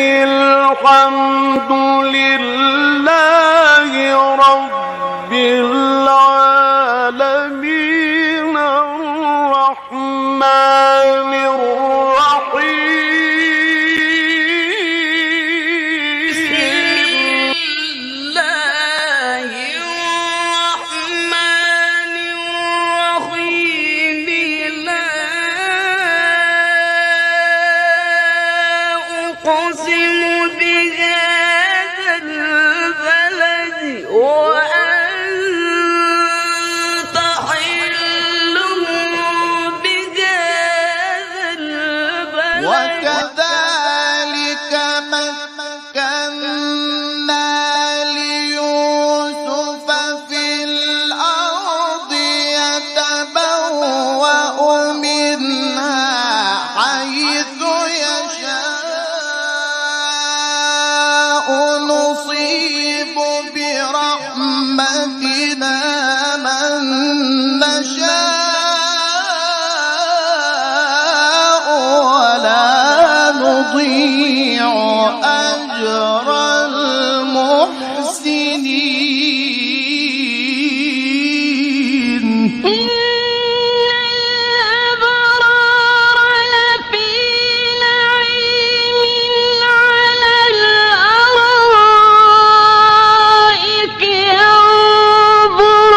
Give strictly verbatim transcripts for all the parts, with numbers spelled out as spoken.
الحمد لله رب العالمين. الرحمن الرحيم. بسم الله الرحمن الرحيم. لا أقسم بهذا البلد وأنت حل بهذا البلد. وكذلك مكنا ليوسف في الأرض يتبوأ منها حيث يشاء. نصيب برحمتنا من نشاء ولا نضيع أجر المحسنين. إن الأبرار لفي نعيم على الأرائك ينظرون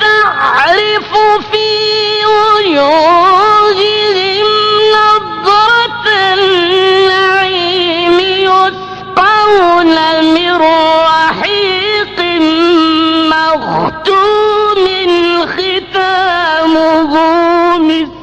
تعرف في وجوههم نضرة النعيم يسقون من رحيق مختوم ختامه مسك.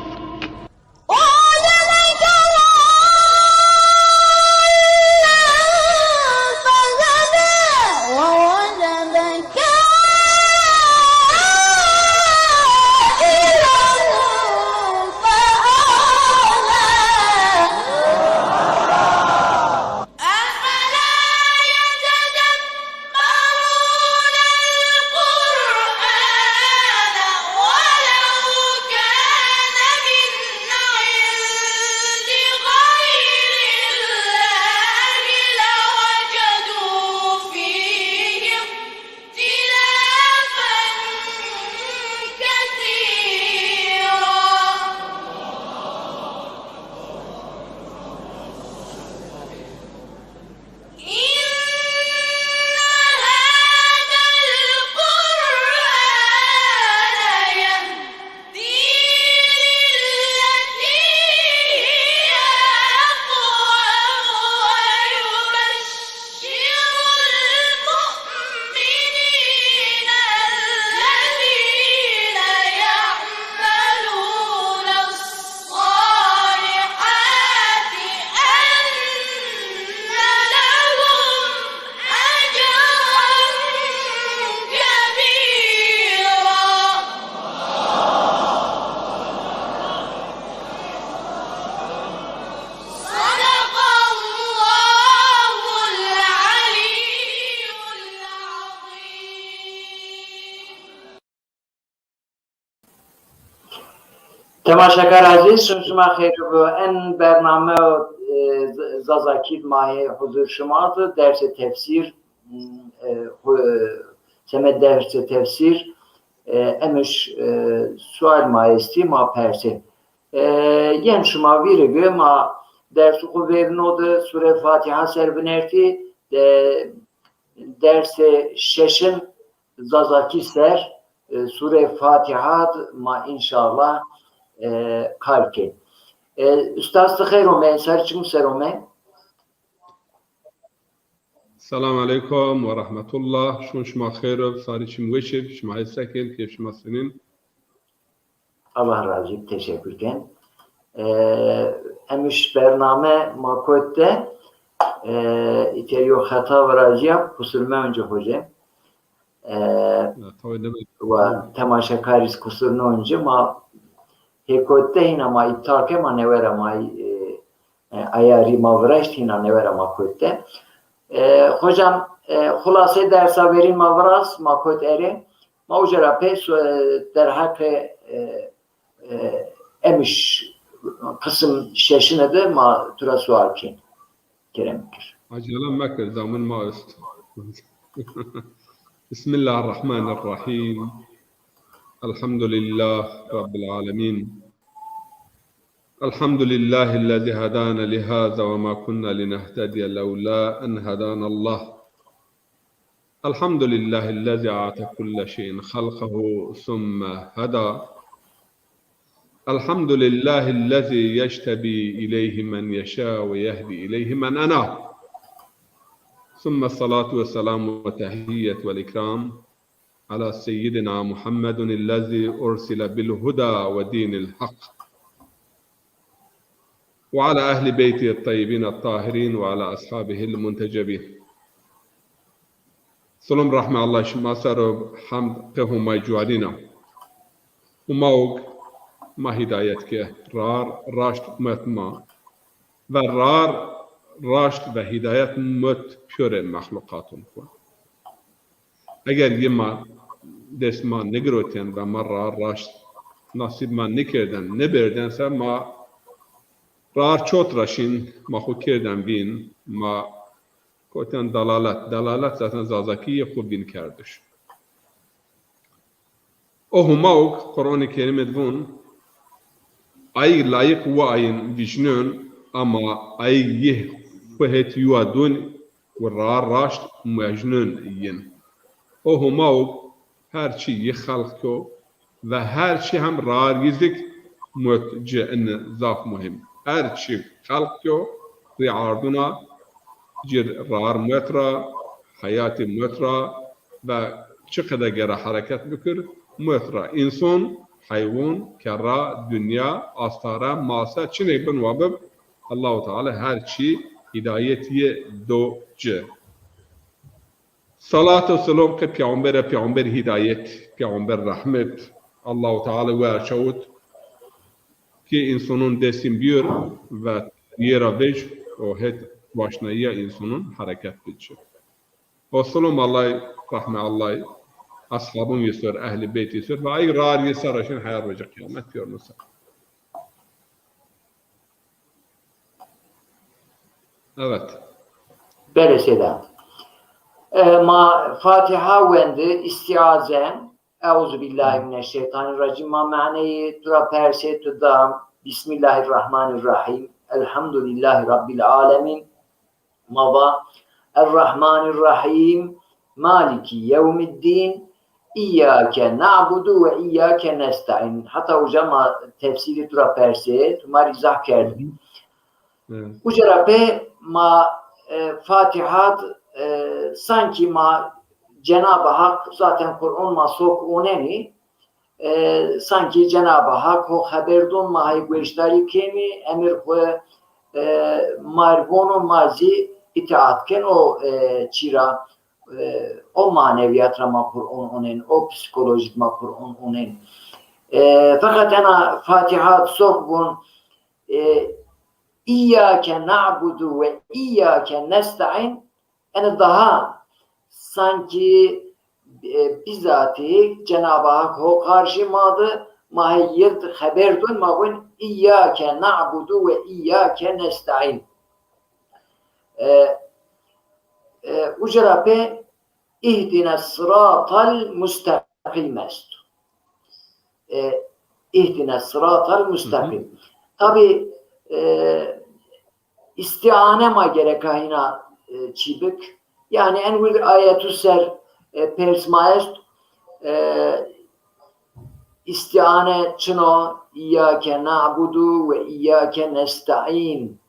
أفلا يتدبرون القرآن ولو كان من عند غير الله لوجدوا فيه اختلافا كثيرا. إن هذا القرآن يهدي للتي هي أقوم ويبشر المؤمنين الذين يعملون الصالحات أن لهم أجرا كبيرا. صدق الله العلي العظيم. Temaşekar ezîz, şima xêr bo. En bername, e, Z-, Zazakî ma hê huzur şima di, dersê tefsîr, e, xu-, semed dersê tefsîr, e, emiş, e, sual ma estî, ma persê. E, yen şima vîrî bi, ma dersê xu vêrino di, Sûre Fatîha ser binertî, de, dersê şeşin Zazakî ser, e, Sûreyê Fatîha d ma înşallah, e, kar kên. E, ustaz, ti xeyr ome, sarî çimû ser ome? Selam aleykum ve rahmetullah. Şûn şima xeyr ib, sarî çim weş ib, şima hêsekên, keyf şima senîn? Allah razî, teşekkür ken. E, emiş bername ma kot de, e, îtya yo xeta virazîya, qusur meonci hoce. E, wa temaşekarî zî qusur nonci, ma hê kot de hîna ma îptal ke, ma newera ma, e, e, ayarî ma viraşt, hîna newera ma kot de. E, hocam, e, xulasê dersa verîn ma viraz, ma kot erê. Ma uca ra pê su-, e, derheqê, e, e, emiş qisim şeşine de ma tu ra sual kên. Kerem kir. Acele mekir, zaman ma est. بسم الله الرحمن الرحيم. الحمد لله رب العالمين. الحمد لله الذي هدانا لهذا وما كنا لنهتدي لولا أن هدانا الله. الحمد لله الذي أعطى كل شيء خلقه ثم هدى. الحمد لله الذي يجتبي إليه من يشاء ويهدي إليه من أناب. ثم الصلاة والسلام والتحية والإكرام على سيدنا محمد الذي أرسل بالهدى ودين الحق. وعلى أهل بيته الطيبين الطاهرين وعلى أصحابه المنتجبين. Silom rehme Allah şima ser o, hemd qe Humay cuarîna. Humawg ma hîdayet ke, rar raşt met ma. Ve rar raşt ve hîdayet met piyore mexluqatun xwu. Eger yi ma dest ma nigirotên ve ma ra raşt nasîb ma nikerdên, niberdên se ma rar çot ra şîn, ma xwu kerdên vîn, ma kotên dalalet. Dalalet zaten Zazakî yê xwu vîn kerdiş. O Humawg Qur'onê Kerîmê di vûn, ayîg layiq wi ayîn vîjnûn, ama ayîg yî xwu het yuwa dûn wi ra raşt muejnûn yin. O Humawg her çî yî xelq ko ve her çî hem rar yî zîk mut ci in zaf muhîm. Her çî xelq ko rî ardûna cir rar mut ra, heyatî mut ra ve çi qede gere hereket bikir, mut ra. Înson, heywon, kerra, dinya, astare, mase, çinê bin wa bib, Allahu Teala her çî hîdayet yê do ci. Salat û selom qe peyxamber e, peyxamber hîdayet, peyxamber rehmet. Allahu Teala wer çawit ki însonon destin biyur ve yê ra vej û het waşnayîya însonon hereket bici. O selom Allay, rehme Allay, ashabun yê ser, ehlî beyt yê ser ve ay rar yê ser şin heya roca qîyamet piyor ser. Evet. Belê seyda. E, ma Fatiha wendi, istiaze, Euzu billahi mineşşeytanirracim. Ma maneyê tu ra persê tu da, Bismillahirrahmanirrahim. Elhamdülillahi Rabbil alemin. Ma va, Errahmanirrahim. Maliki yevmiddin. İyyâke na'budu ve iyyâke nesta'in. Heta uca ma tefsîrî tu ra persê, tu ma rî izah kerdî. Evet. Uca ra pê ma, e, Fatiha d, e, sankî ma Cenab-ı Hak zaten Qur'on ma sok onenî, e, sankî Cenab-ı Hak ho xeber don, ma hay gueşdarî kemî, emir xwu, e, ma r' vono, ma zî îtaat ken o, e, çî ra, e, o maneviyat ra ma Qur'on onen, o psikolojik ma Qur'on onen. E, feqet ena Fatiha d sok vun, e, İyyâke na'budu ve iyyâke nesta'in, ene daha sankî, e, bizatî Cenab-ı Hak ho qarşî ma di, ma hey yê di xeber dun, ma vun, İyyâke na'budu ve iyyâke nesta'in. E, e, uca ra pê, İhdine sıratal müstakim esto. E, ihdine sıratal müstakim. Tabî, e, îstîane ma gereka hîna, e, çî bik. Yanî en wir ayetu ser, e, pers ma est, e, îstîane çin o, İyyâke na'budu ve iyyâke nesta'in.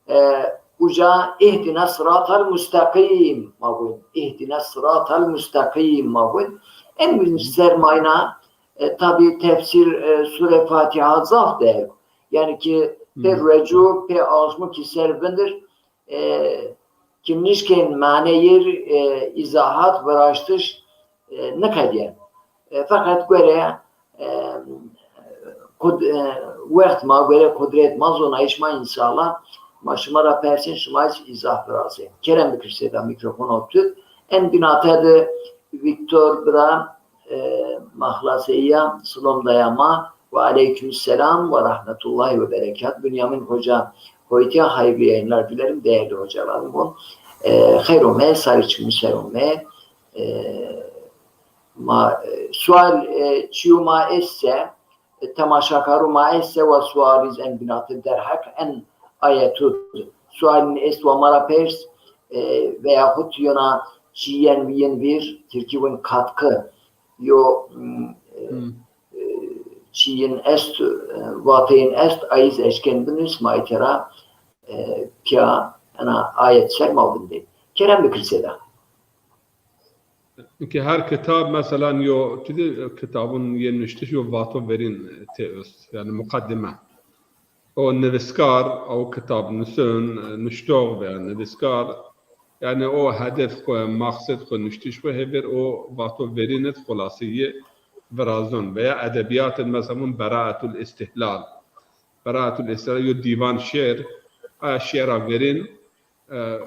E, uca ihdine sıratal müstakim ma vun. İhdine sıratal müstakim ma vun. En birinci sermayna, e, tabî tefsîr, e, Sure Fatiha zaf değer. Yanî ki pê ruecu, pê alşmu ki ser vindir, e, ki nişkên maneyir, e, izahat, viraştiş, e, niqedîyen. E, feqet gore, e, qud-, e, wext ma, gore qudret ma, zonayîş ma înşallah ma şima ra persên, şima zî îzah virazên. Kerem bikir seyda mîkrofon optut. En binate de Viktor bira, e, ma xilaseyîya, silom daya ma. Ve aleyküm selam ve rahmetullahi ve berekat. Bünyamin Hoca Hoytiya, hayırlı yayınlar dilerim değerli hocalarım. Bon, e, xeyr ome, sarê çimû ser ome. E, ma, e, sual, e, çiyo ma esse, e, temaşakaru ma esse, wa sualî z en binatê derheq, en ayetu sualin est wa ma ra pers, e, veyahut yona çiyen viyin vir, Tirkî win katkı, yo, m, e, Hmm. e, çiyin est, e, vateyên est, ayî z eşken binus, ma îtera, e, piya ena ayet ser ma vindê. Kerem bikir Seda. Ki her kitab, mesela, yo, tu de kitabun yê nuştiş yo vato verîn tê üst, yani mukaddime. O nivîskar, o kitab nusun, nuştox veya nivîskar, yani o hedef xo, maqsed xo, nuştiş xo hêvêr o vato verîn id xulaseyî virazon. Veya edebîyat id, mesela, vun Beraetul İstihlal. Beraetul İstihlal yo dîvan şiir, a şiira verîn, e,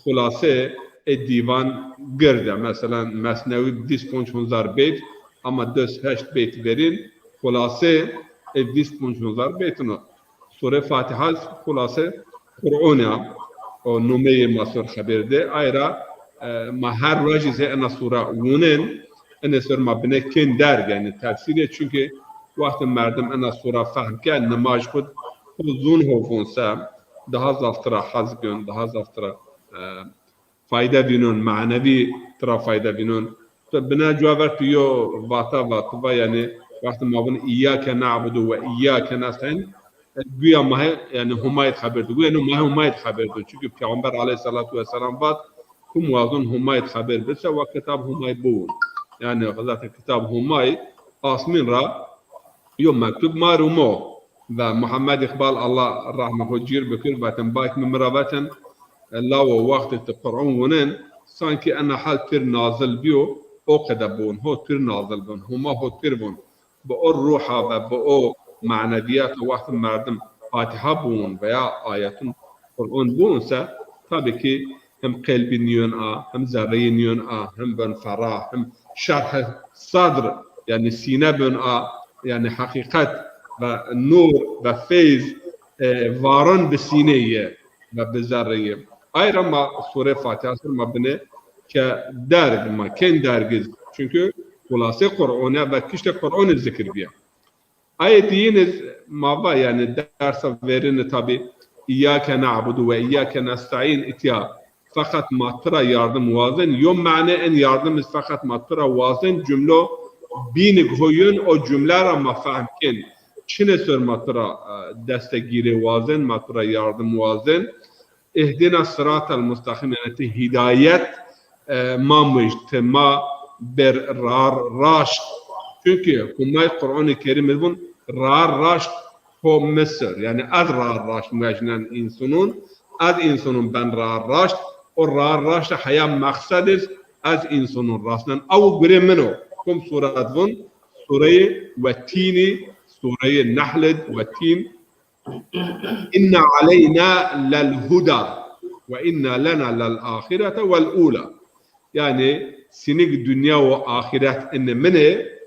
xulase ê dîvan gird e. Mesela Mesnewî vîst ponc hunzar beyt, ama des heşt beyt verîn xulase ê vîst ponc hunzar beytin o. Sure Fatiha xulase Qur'on ya, o nomeyê ma ser xeber de. Ayra, e, ma her rojî zê ena sura wunen, ene ser ma bine kên derg, yani tefsîrê, çünkü wextê merdim ena sura fehm ke, nimaj xud xo zûn ho vûn se, daha zaf tira haz gön, daha zaf tira, e, fayde vînon, manevî tira fayde vînon. Tu bina cuwa ver tu yo vata va, tu va, yani, wextê ma vun "İyyâke na'budu ve iyyâke nestaîn", e, güya ma hê, yani, Humayî d xeber do. Güya no ma hê Humayî d xeber do. Çünkü Peyxamber aleyhissalatu vesselam vat, "Kum wazon Humayî d xeber bise, wa kitab Humayî biwun." Yani, zaten kitab Humayî asmîn ra yo mektub ma rê umo. Ve Muhammed Îqbal, Allah rehmê ho cîr bikir, vetin, bak mi mi ra vetin, e, lawo, wextê ti Qur'on wunen, sanki ena hal pir nazil biyo, o qede biwun, ho pir nazil bin, Huma ho pir vun. Bi o ruha ve bi o maneviyata wextê merdim Fatiha biwun veya ayetun Qur'on biwun se, tabii ki hem qelbî nîyon a, hem zerreyî nîyon a, hem ben ferah, hem şerh sadr, yani sîne ben a, yani heqîqet ve nur ve feyz, e, varon bi sîneyî ve bi zerreyî. Ayra ma sure Fatiha ser ma bine ke derg, ma kên derg iz. Çünkü xulase Qur'on e ve kişte Qur'on iz zikir biye. Ayê diyin iz ma va, yani dersa verîni tabi, "İyyâke na'budu ve iyyâke nestaîn" itiya, "Feqet ma tu ra yardim wazen", yo mane en yardim iz "feqet ma tu ra wazen" cumlo bînig ho yun, o cumle ra ma fehm kên. Çine ser ma tu ra, e, destegîrê wazen, ma tu ra yardim wazen. "Ihdina sıratal mustaqîm", yani ti hîdayet, e, ma mujd, ti ma ber rar raşt. Çünkü Humay Qur'an-ı Kerim iz vun, "Rar raşt ho mi ser", yani ez rar raşt muejnen însanun, ez însanun ben rar raşt, o rar raşt heya meqsed iz ez însanun rasnen. Aw gurê min o. Kum suret vun? Sureyê Wetînî, Sureyê Nehl id, Wetîn. "İnne aleyna lel huda ve inne lena lel ahirete vel ula." Yani sinig dunya ve ahiret ine min ê,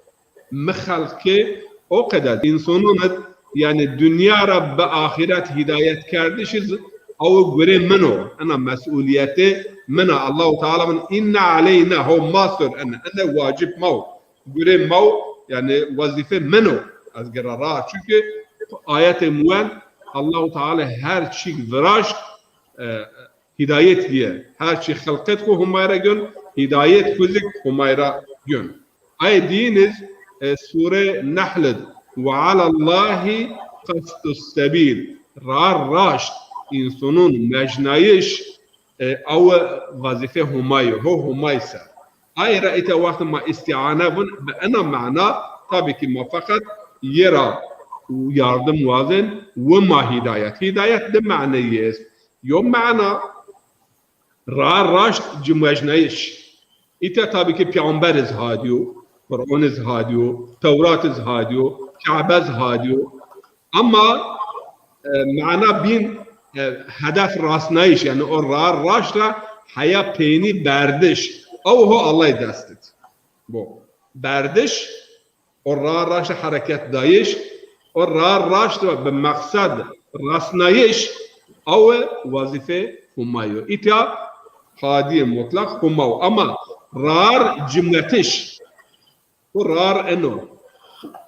mi xelqi o qeder. İnsanun id, yani dunya ra bi ahiret hidayet kerdiş iz, aw gurê min o. Ena mesuliyetê min a. Allahu Teala vun, "İnne aleyna", ho ma ser ene, ene wacib ma o. Gurê ma o, yani wezîfe min o. Ez gera ra. Çünkü ayetê muwen Allahu Teala her çîk viraşt, e, hidayet diye. Her çî xelqet xo Humay ra gön, hidayet xo zik Humay ra gön. Ayê diyin iz, e, Sure Nehl id, "Ve alallahi qastus sebil." Rar raşt, însanun mejnayış, e, aw vazîfe Humay o, ho Humay ser. Ayê ra îta wextê ma îstîane vun, bi ena mana, tabii ki ma feqet yê ra yardim wazen, wi ma hîdayet. Hîdayet di maneyî est. Yo mana, raa raşt ci muejnayîş. Îta tabii ki peyxamber iz hadîyo, Qur'an iz hadîyo, Tewrat iz hadîyo, Kabe iz hadîyo. Ama, e, mana bîn, e, hedef rasnayîş, yani o raa raşt ra heya peynî berdiş. Aw ho Allay dest id. Bu. Berdiş, o raa raşt ra hereket dayîş, o raa raşt ra bi meqsed rasnayîş, Awe wazîfe Huma yo. Îtya hadîyê mutlaq Huma wo. Ama rar cimletiş. O rar eno.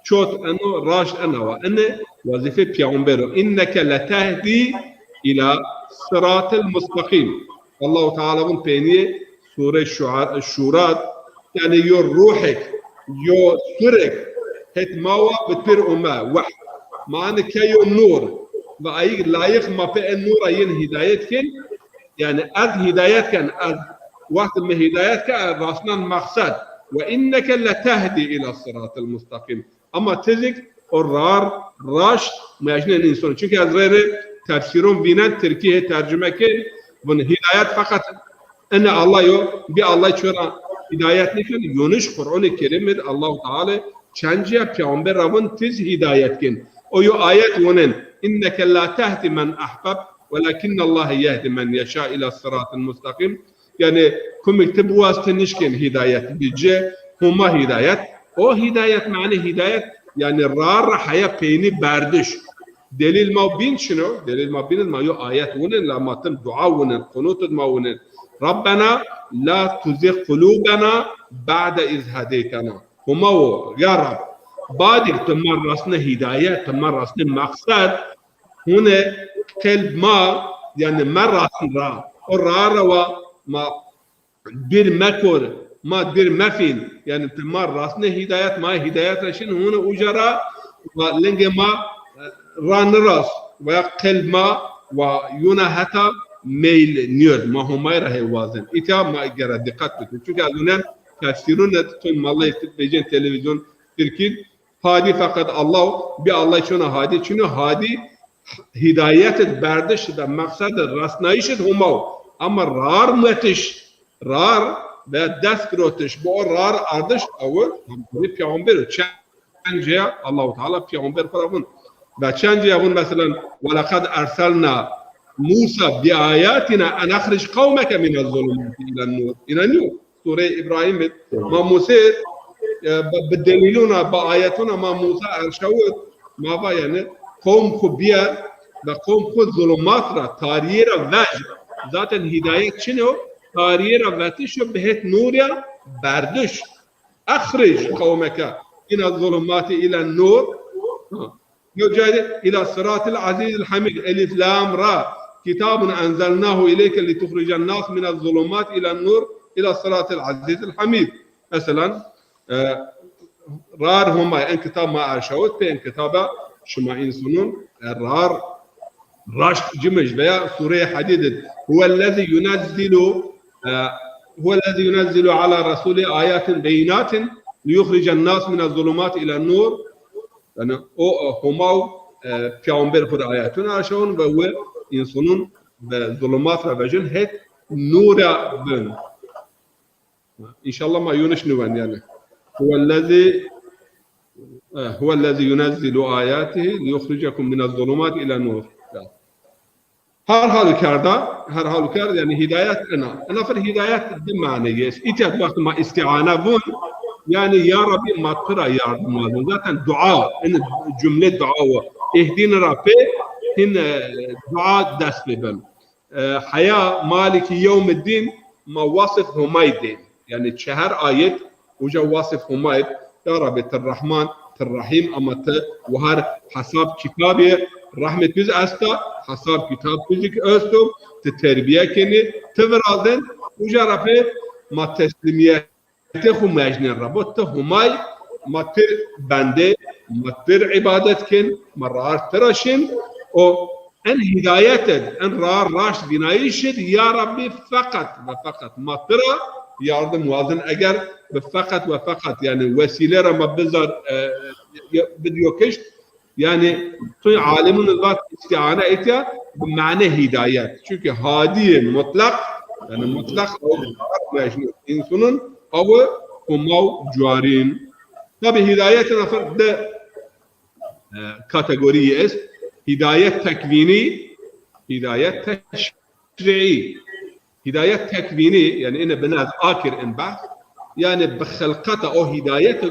Çot eno, raşt ena wa. Ene wazîfe peyxamber o. Înneke letehdî îla siratil mustaqîm. Allahu Teala vun peynîyê Sûre Şua-, Şûra, yanî yo ruhek, yo surek het ma wa bi pir ome, wehy. Ma ene ke yo nûr. Ve ayîk layîq ma pê en nûra yin hîdayet kin. Yanî ez hîdayet ken, ez wext mi hîdayet ke, ez rasnan meqsed. Ve înneke letehdî îla siratil mustaqîm. Ama ti zîk o rar, raşt, mecnên însan. Çunkî ez rê rê tefsîron vînen, tirkî hê tercume kên, vun hîdayet feqet ene Allah yo, bî Allah ço ra hîdayet nîken. Yonîş Qur'anê Kerîm id Allahu Teala çend cîya peyxamber ra vun ti zî hîdayet kên. O yo ayet wunen, "Înneke la tehdî men ehbeb, welakinnallahe yehdî men yeşâ îla siratin mustaqîm." Yanî kumik ti biwaz ti nişkên hîdayet bî ci, Huma hîdayet. O hîdayet, manê hîdayet, yanî rar ra heya peynî berdiş. Delîl ma bîn çin o, delîl ma bîn id ma yo ayet wunen, la ma tim dua wunen, qunut id ma wunen. Rabbena la tuzîg qulûbena ba'de iz hedeytena. Huma wo, ya Rab, badîk ti ma rasne hîdayet, ti ma rasne meqsed, hune qelb ma, yanî ma rasn ra, o ra ra wa ma dûr mekor, ma dûr mefîn. Yanî ti ma rasne hîdayet, ma hîdayet ra şin, hune uca ra wa lingê ma, e, ra niras, veya qelb ma wa yuna heta meyl nîyod, ma Homay ra hê wazen. Îta ma gera dîqet bikin. Çunkî ez unen tefsîrun id, tun malay id vecên televîzyon tirkî, Hadî feqet Allah, bî Allah çona hadî çin o, hadî hîdayet id berdiş id, meqsed id, resnayîş id Homa wo. Ama rar metiş, rar ve dest girotiş, bi o rar ardiş, ew hamburî peyxamber o. Çend cîya Allahu Teala peyxamber xwu ra vun. Ve çend cîya vun, meselen, "Ve leqad erselna Musa bi ayatina en ehric qewmeke mine zulumati îlen nur." Îna nîyo? Sûreyê Îbrahîm id. Tamam. Ma Musê, e, bi, bi delîlûna, bi ayetûna ma Musa erşawit, ma va yanî qewm xwu bîyer ve qewm xwu zulumat ra, tarîyê ra vej. Zaten hîdayet çin o, tarîyê ra vetiş o, bi het nûrî ya berdiş. Ehric qewmeke mine zulumati îlen nur. Ha. Yew cayê de, "Îla siratil azîzil hamîd, elif lam ra, kitabun enzelnahu îleyke lituxricen nas mine zulumat îlen nur, îla siratil azîzil hamîd." Meselen, e, rar Homay, en kitab ma erşawit, pê en kitaba şima însanûn, e, rar raşt cimij veya Sûreyê Hadîd id, "Huvellezî yunezzilu, e, huvellezî yunezzilu ala rasulî ayatin beyinatin liyuxricen nas mine zulumat îlen nur." Yanî o, e, Homa wo, e, peyxamber xwu rê ayetûn erşawin ve wi însanûn ve zulumat ra vejin het nûr ra bin. Înşallah ma yonîş nîwen yanî. Huvellezî, e, huvellezî yunezzilu ayatihi liyuxricekum mine zulumat îlen nur. Ya. Her halükarda, her halükarda yanî hîdayet ena. Ena fir hîdayet di maneyî est. Îtya wextî ma îstîane vun, yanî ya Rabbî ma tu ra yardim wazin. Zaten dua, en cumle dua wo. Îhdîna ra pê hin, e, dua dest pê bin. E, heya Maliki yewmiddîn ma wasif Homay dên. Yanî çeher ayet uca wasif Homay id, ya Rabbî, ti Rehman, ti Rehîm, ama ti wahar hesab kitabê rehmê tu zî esta, hesab kitab tu zî ki esto, ti terbîye kenî, ti virazen, uca ra pê ma teslîmîyetê xwu mecnên ra bo, ti Homay, ma pir bendê, ma pir îbadet kin, ma rar ti ra şin, o En hîdayet id, en raa raşt vînayîş id, ya Rabbî, feqet ve feqet ma ti ra yardim wazin. Eger bi feqet ve feqet, yanî wesîle ra ma bizar, e, e, bid yo kişt, yanî tu alimûn id vat îstîane îtya bi mane hîdayet. Çunkî hadîyê mutlaq, yanî mutlaq ew însanûn ew Homa û cuarîn. Tabî hîdayet ina fir di e, kategorîyî est. Hîdayet tekvînî, hîdayet teşrîî. Hîdayet tekvînî, yanî ine bina ez akir in behs, yanî bi xilqeta o hîdayet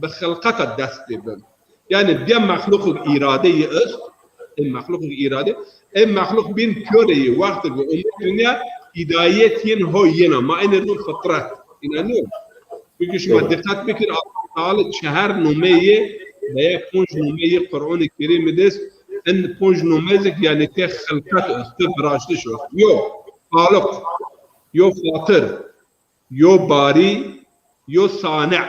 bi xilqeta dest pê bin. Yanî bîya mexluqik îradeyî est, in mexluqik îrade, Ê mexluq bîn pîyorê yê, wextê ke omê dinya, hîdayet yin ho yena. Ma enê rûn fitret. Înanîyo? Çünkü şima diqet bikir, Allah Teala çehar nomeyê veya ponc nomeyê Qur'anê Kerîm de est, en ponc nome zik, yanî tê xilqet est, tê viraştiş est. Yo Xaliq, yo Fatir, yo Barî, yo Sani.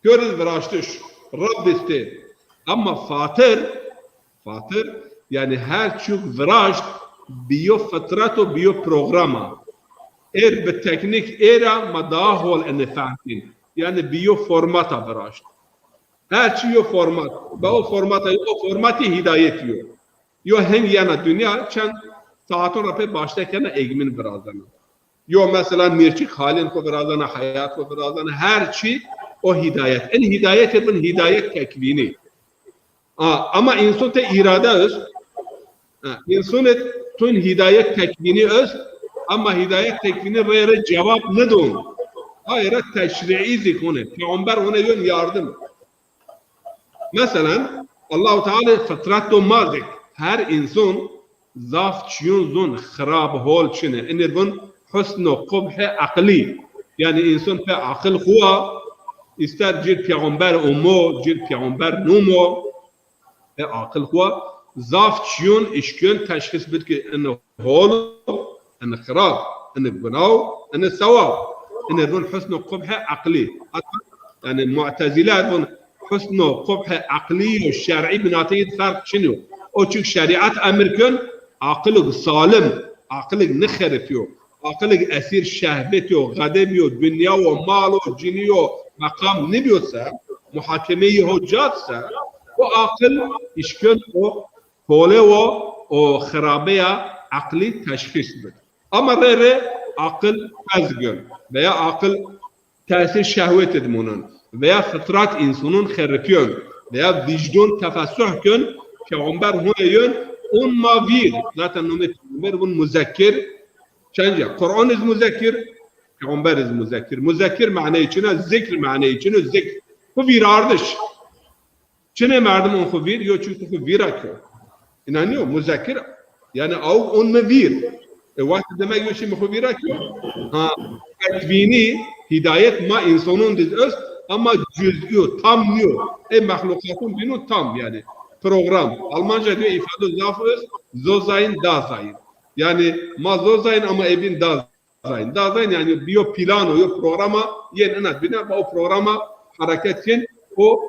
Pîyor iz viraştiş, Rab estê. Ama Fatir, Fatir, yanî her çîyok viraşt, bi yo fitret û bi yo programa. Êr bi teknîk êr a, ma daha hol enê fehm kên. Yanî bi yo formata viraşt. Her çî yo format. Bi o formata, o formatî hîdayetî yo. Yo heng yena dinya, çend saaton ra pê başte kena egmîn virazena. Yo mesela mîrçik halên xo virazena, heyat xo virazena, her çî o hîdayet. In hîdayetê vin hîdayet tekvînî. A, ama înson tê îrade est. Ha, înson ê tun hîdayet tekvînî est, ama hîdayet tekvînî rê rê cewab nidon. Ay ra teşrîî zî hone, peyxamber hone yon yardim. Meselen, Allahu Teala fitret do ma zik. Her înson zaf çîyon zon, xirab hol çin ê. Inê vun husn û qubhê eqlî. Yanî înson pê aqil xwu a, îster cir peyxamber omo, cir peyxamber nûmo, pê aqil xwu a, zaf çîyon îşkên teşxîs bid ki inê hol o, inê xirab, inê gunaw, inê sewab. Inê vun husn û qubhê eqlî. Hatta, yanî Mu'tezîle vun husn û qubhê eqlî û şer'î binateyî de ferq çin o. O çik şerîet emir ken, aqilig salim, aqilig nixerifîyo, aqilig esîr şehvetî yo, xedebî yo, dinya wo, mal o, cinî yo, meqam nibîyo se, muhakemeyî ho cad se, o aqil îşkên o hole wo, o xirabeya eqlî teşxîs bid. Ama rê rê aqil pez gön veya aqil tesîr şehwetî de munon veya fitrat însonon xerifîyon veya vîjdon tefesuh kön, peyxamber hone yon, on ma vîr. Zaten nomê peyxamber vun muzekir. Çenca? Qur'an iz muzekir, peyxamber iz muzekir. Muzekir maneyê çin a, zikr maneyê çin o, zikr. Bu vîrardiş. Çinê merdim on xwu vîr, yo çî xwu vîra kyo. Înanîyo, muzekir, yanî awk on mi vîr. E, wextê demek yo çî mi xwu vîra kyo. Ha, tekvînî, hîdayet ma însonon diz est, ama cüz'î yo, tam nîyo. Ê mexluqaton bînon tam, yanî program. Almanca diyor ifade zaf est, so sein, da sein. Yanî ma so sein ama ê bîn da sein. Da sein yanî bi yo plan o, yo programa yên ina dîna, ba o programa hereket kên, o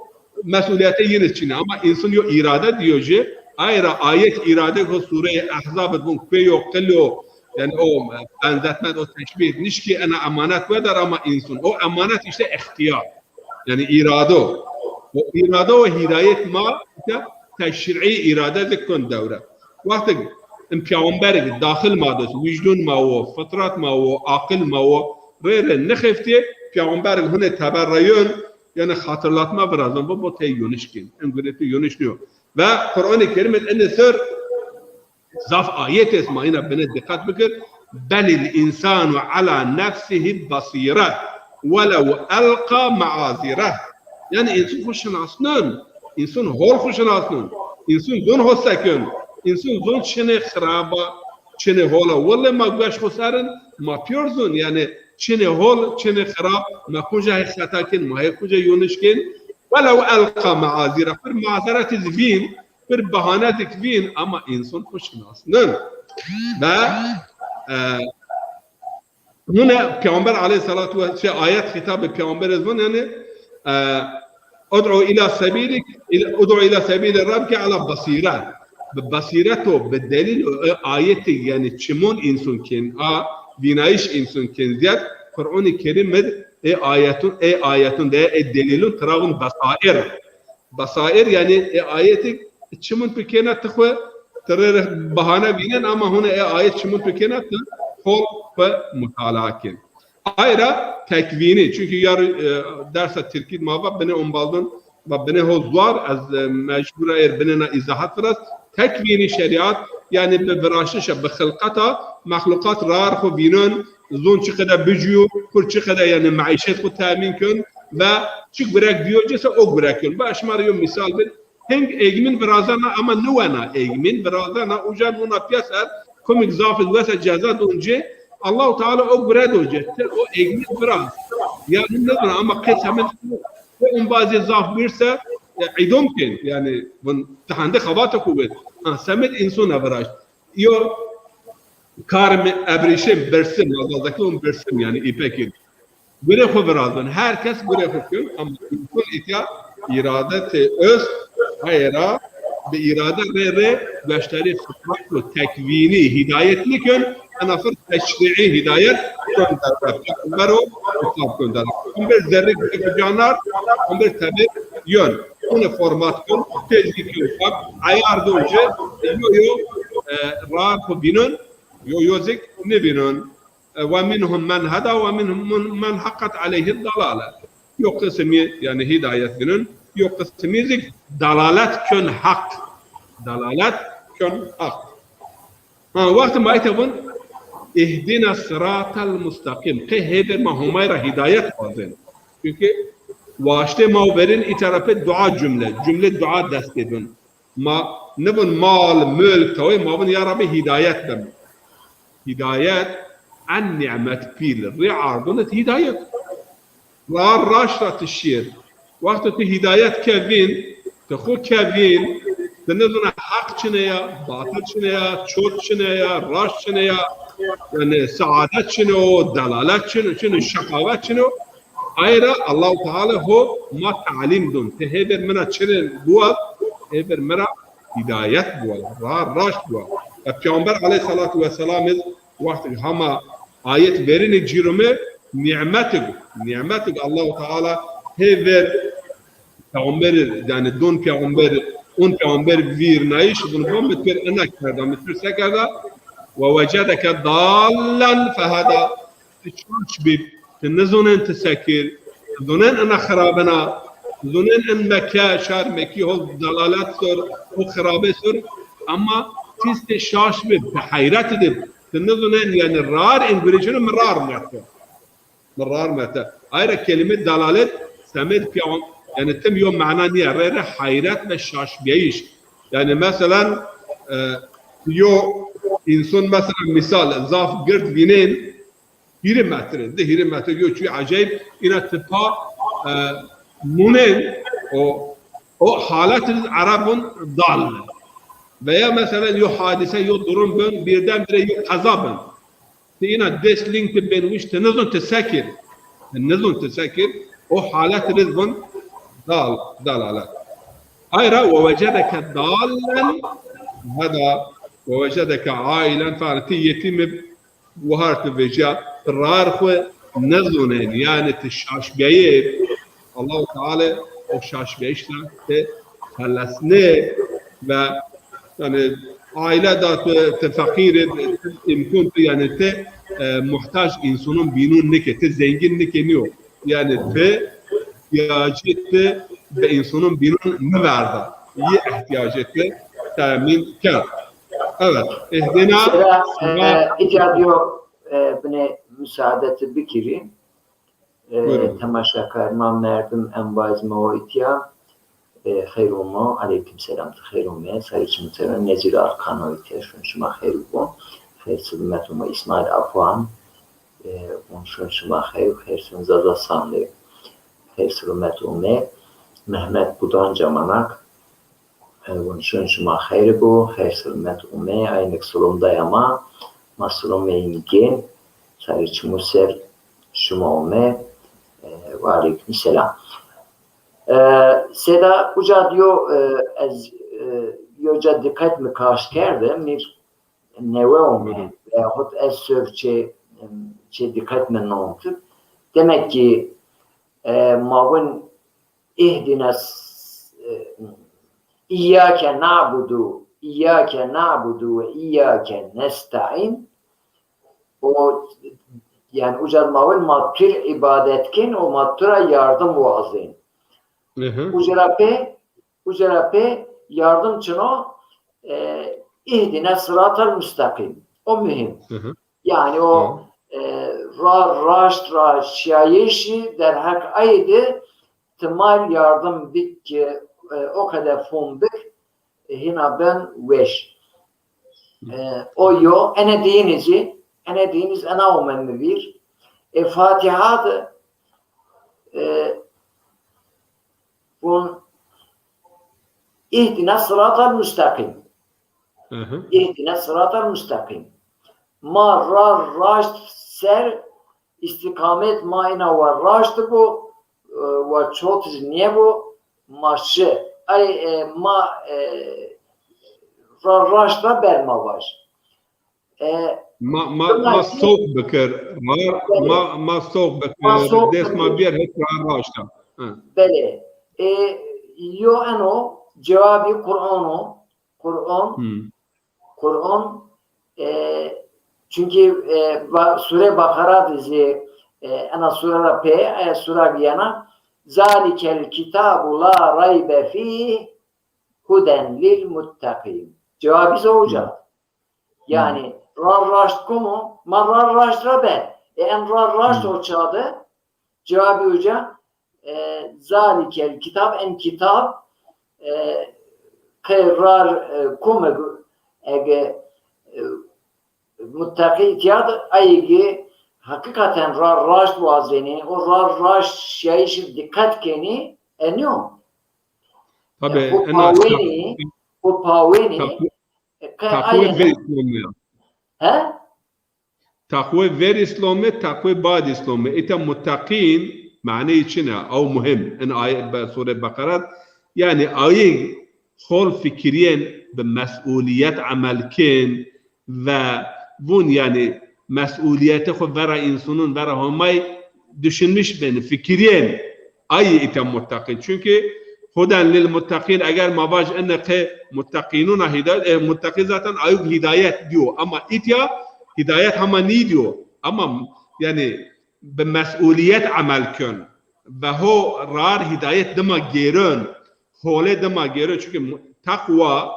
mesulîyetê yin iz çin ê. Ama însan yo îrade diyo jî, ay ra ayet îrade ko sureyê Ehzab id vun kuê yo qil o, yanî o, e, benzetme, o teşbîh nişkî ena emanet wedar ama însan. O emanet îşte îxtîyar. Yanî îrado. O îrado û hîdayet ma îşte teşrî îrade zi kon dewre. Wextig in peyxamberig daxil ma dost, wîjdon ma wo, fitrat ma wo, aqil ma wo, rê rê nixeftî, peyxamberig hune teber ra yon, yanî hatırlatma virazon, bo, bo tey yoniş kên. En gure tu yoniş nîyo. Ve Qur'anê Kerîm id ene ser zaf ayet est, ma îna bine dîqet bikir. Belil însanu ala nefsihî basîre welew elqa meazîre. Yanî însan xwu şinasnon, însan hol xwu şinasnon, însan zon ho se kên, însan zon çinê xirab a, çinê hol a. Welle ma gueş xwu ser in, ma pîyor zon, yanî çinê hol, çinê xirab, ma kuca hê xeta kên, ma hê kuca yoniş kên. Welew elqa meazîre, pir mazeret iz vîn, pir bahanetik vîn, ama însan xwu şinasnin. Ve, e, hune Peyxamber aleyhissalatu ve, şey, ayet xîtabê Peyxamber iz vun, yanî, e, "Ud'u ila sebîlik, ila, ud'u ila sebîli rabbike ala basîre." Bi basîret o, bi delîl o, e, ayetê, yanî çimon însan kên, a vînayîş însan kên zîyad, Qur'anê Kerîm id, e, ayetun, e, ayetun de, e, delîlun tira vun besair. Besair, yanî, e, ayetê çimûn tu kêna ti xwu, ti rê rê bahane vînen, ama hune e ayet çimûn tu kêna ti hol xwu mutalaa kên. Ay ra tekvînî, çünkü yar, e, dersa tirkî ma va binê ombaldon, va binê ho zuar, ez, e, mecbur a êr binê na îzahat viraz. Tekvînî şerîat, yanî bi viraştişa, bi xilqeta, mexluqat rar xwu vînon, zon çi qede bicûyo, kur çi qede, yanî, meîşet xwu temîn kön ve çi gurek dîyo ci se o gurek kön. Ba şima rê yo mîsal bin, Hing egmin virazena ama niwena egmin virazena, uca nuna piyeser, komik zafid wese ceza dunce, Allahu Teala o gure doce, ti o egmin viraz. Yani ne zaman ama qe semed o umbazê zaf birse, e, idom ken. Yani bun tahande xabata kuvvet. Ha, semed insona viraşt. Yo karmi ebrişim, birsim, Zazakion birsim yani ipekî. Gurê xwu virazon. Her kes gurê xwu kon, ama însan îtya îradetê ost, ay ra bi îrade rê rê goştarî fitrat û tekwînî hîdayet nikon, ena fir teşrîî hîdayet kon derve. Peyxamber o xitap kon derve. Peyxamber zerrî gurê xwu canar, peyxamber tebê yon. Kune format kon, tezî kon fak, ayar don ci, yo yo, e, rar xwu bînon, yo yo zik nivînon. E, "Ve minhum men heda ve minhum men haqqet aleyhi dalale." Yo qisimî, yani hîdayet vînon, yo qisimî zik dalalet kon haq. Dalalet kon haq. Ha, wextê ma îta vun, "Ihdina siratal mustaqîm." Qe hêver ma Homay ra hîdayet wazên. Çünkü waştê ma verin îta ra pê dua cumle. Cumle dua destê bin. Ma nivun mal, mulk, tawê, ma vun ya Rabbi hîdayet bim. Hîdayet en nîmet pîl. Rê ardunit hîdayet. Ra raşt ra ti şîr. Wexto ti hîdayet ke vîn, ti xwu ke vîn, ti nizuna heq çine ya, batil çine ya, çot çine ya, raşt çine ya, yani saadet çine o, delalet çine, çine, şeqawet çine o. Ay ra Allahu Teala ho ma talîm dun. Ti hêver mi ra çirê biwaz, hêver mi ra hîdayet biwaz, ra raşt biwaz. E, Peyxamber aleyhissalatu vesselam iz wextê hama ayet verînê cîrome nîmetig, nîmetig Allahu Teala hêver peyxamberî, yani don peyxamber, on peyxamber vîrnayîş, vun va mi tu rê ena kerda, mi tu rê se kerda? "Ve vecedeke dallen feheda." Ti şaş bî, ti nizonên ti se kir, ti zonên ina xirabena, ti zonên in Mekke, şar Mekkî ho dalalet sor, ho xirabe sor, ama ti îstê şaş bî, ti heyret di, ti nizonên, yani rar in gurê çino, mi rar merte. Mi rar merte. Ayra kelîme dalalet semed pîya, yani tim yo mana nîya, rê rê heyret ve şaşbîyayîş. Yani meselan, e, yo însan meselan mîsal zaf gird vînên, hîrê metre, di hîrê metre yo çî acayip, îna tipa, e, munen o, o halet riz Ereb vun dal. Veya meselan yo hadise, yo durum bin, birdenbire yo qeza bin. Ti îna dest ling ti bên wîş, ti nizon ti se kir. Ti nizon ti se kir. O halet riz vun dal, dalalet. Ayra "Ve vecedeke dallen heda, ve vecedeke ailen feheda." Ti yetîm ib, wahar ti vecîya, ti rar xwu nizonên, yani ti şaşbîyayê. Allahu Teala o şaşbîyayîş ra ti xelesnê ve, yani, aîle da ti, ti feqîr ib, ti îmkon ti, yani ti, e, muhtac însonon bînon nike, ti zengîn nike nîyo. Yani ti îhtîyacê ti bi însonon bînon niverda. Yî îhtîyacê ti temîn kerd. Evet, ihdina. Mesela, e, îtya diyo, e, binê musaade ti bikirî. E, buyurun. Temaşakar ma merdim embaz ma o îtya. E, xeyr ome, aleykum selam, ti xeyr ome. Sarê çimû teran, Nezîr Arkan o îtya, şun şima xeyr bo. Xeyr silimet ome, Îsmaîl Afan. E, vun şun şima xeyr, xeyr şun Zaza Sanlî. Xeyr silimet ome. Mehmet Budan Camanak. E, vun şun şima xeyr bo, xeyr silimet ome, aynik silom daya ma, ma silomê yin gên, sarê çimû ser şima ome, e, ve aleykum selam. E, Seda, uca diyo, e, ez, e, yo ca diqet mi kaş kerde, mi newe ome, veyahut ez sor çê, çê diqet mi nonti. Demek ki, e, ma vun ihdina s-, e, îyyâke na'budu, îyyâke na'budu ve îyyâke nesta'în. O, yani uca ma vun ma tu rê îbadet kên û ma tu ra yardim wazên. Hı hı. Uca ra pê, uca ra pê yardim çin o, e, ihdina siratal mustaqîm. O muhîm. Hı hı. Yani o, e, ra raşt ra şiyayêşî derheq ayê de ti ma yardim bik ki e, o qede fom bik, e, hîna ben weş. E, o yo, ene diyinî zî, ene diyinî zî ena omen mi vîr. E, Fatiha de, e, vun, "İhdina sıratal müstakim." Hı hı. "İhdina sıratal müstakim." Ma ra raşt ser, îstîqamet ma îna wa raşt bo, e, wa çot zî nêbo, ma şi. Ay, e, ma, e, ra raşt ra ber ma vaj. E, Ma, ma, ma soq bikir. Ma, ma, ma soq bikir. Dest ma biyar hep ra raşta. Ha. Belê. E, yo eno cewabî Qur'an o. Qur'an. Hmm. Qur'an, e, çunkî, e, ba-, Sure Bakara de zî, e, ena sure ra pê, e, sura vîyena, "Zalikel kitabu la raybe fîh huden lil muttaqîn." Cewabî zî uca. Hmm. Yanî, ra raşt kom o, ma ra raşt ra be. E, en ra raşt o ça de, cewabî uca, e, zalikel kitab, en kitab, e, qe rar, e, kom eg, ege, e, muttaqî tîya de, ayê ki heqîqeten ra raşt wazenî, o ra raşt şiyayîşî dîqet kenî, e, nîyo. Tabii, e, xo pawenî, xo pawenî, e, qe taqwe ver Îslamî ya. He? Taqwe ver Îslamî, taqwe bad Îslamî. Îta muttaqîn maneyê çin a, ew muhim. In ayet be, Sure Beqerat, yanî ayê hol fikirîyen, bi mesulîyet emel kên ve vun, yanî mesulîyetê xo vera însanûn, vera Homay düşünmüş bên, fikirîyen. Ayê îta muttaqîn. Çunkî huden lil muttaqîn, eger ma vaj ene qe muttaqînûna hidayet, e, muttaqî zaten ayuk hidayet dîyo. Ama îtya hidayet hema nîdîyo. Ama yanî bi mesulîyet emel kön. Ve ho rar hidayet dima gêrön. Hole dima gêrön. Çunkî mu-, taqwa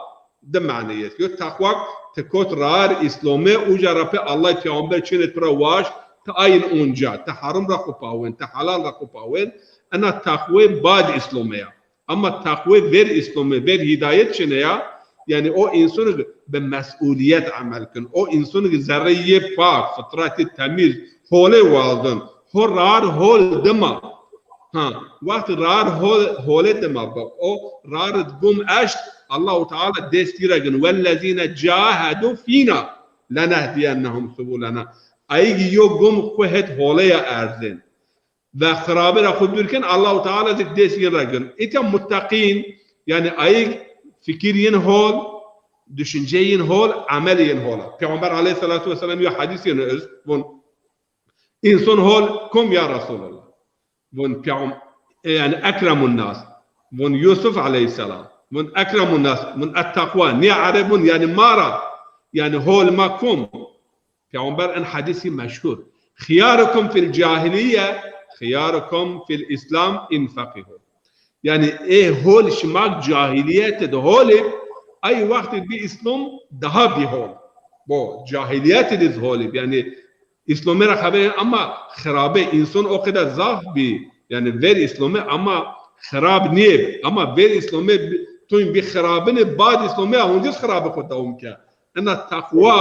di maneyê est. Yo taqwa ti kot rar Îslamê, uca ra pê Allah peyxamber çinê tu ra waşt, ti ayin onca, ti herim ra xo pawen, ti helal ra xo pawen. Ena taqwê bad Îslamê ya. Ama taqwê ver Îslamê, ver hidayet çine ya. Yanî o însanî bi mesulîyet emel kin. O însanî zerreyê pak, fitratê temîz, hole wazin. Ho rar hol dima. Ha, wext rar hol, hole dima bi. O rar gum eşt, Allahu Teala destî ra gin. "Wellezîne cahedû fîna lenehdiyennehum subulena." Ayîgî yo gum xwu het holeya erzên. Ve xirabe ra xwu dûr kin, Allahu Teala zî dest yin ra gin. Îta muttaqîn, yanî ayîg fikir yin hol, düşünce yin hol, emel yin hol. Peyxamber aleyhissalatu vesselam yo hadîs yin est, vun, "Însan hol kom ya Resulallah?" Vun peyxam-, e, yanî ekremun nas. Vun Yusuf aleyhisselam. Vun ekremun nas. Vun et-takwa. Nîya erebun, yanî ma ra. Yanî hol ma kom. Peyxamber en hadîsî meşhur. "Xiyarukum fil cahiliye, xiyarukum fil Islam in feqihu." Yanî ê hol şima cahilîyete de hol ib, ay wextê bi Îslam daha bî hol. Bo cahilîyete de zî hol ib. Yanî Îslamê ra xeber, ama xirabe, însan o qede zaf bî. Yanî ver Îslamê ama xirab nîyê. Ama ver Îslamê bi-, tuyn bî xirabine, bad Îslamê a huncî xirabe xo dewam ke. Ena taqwa,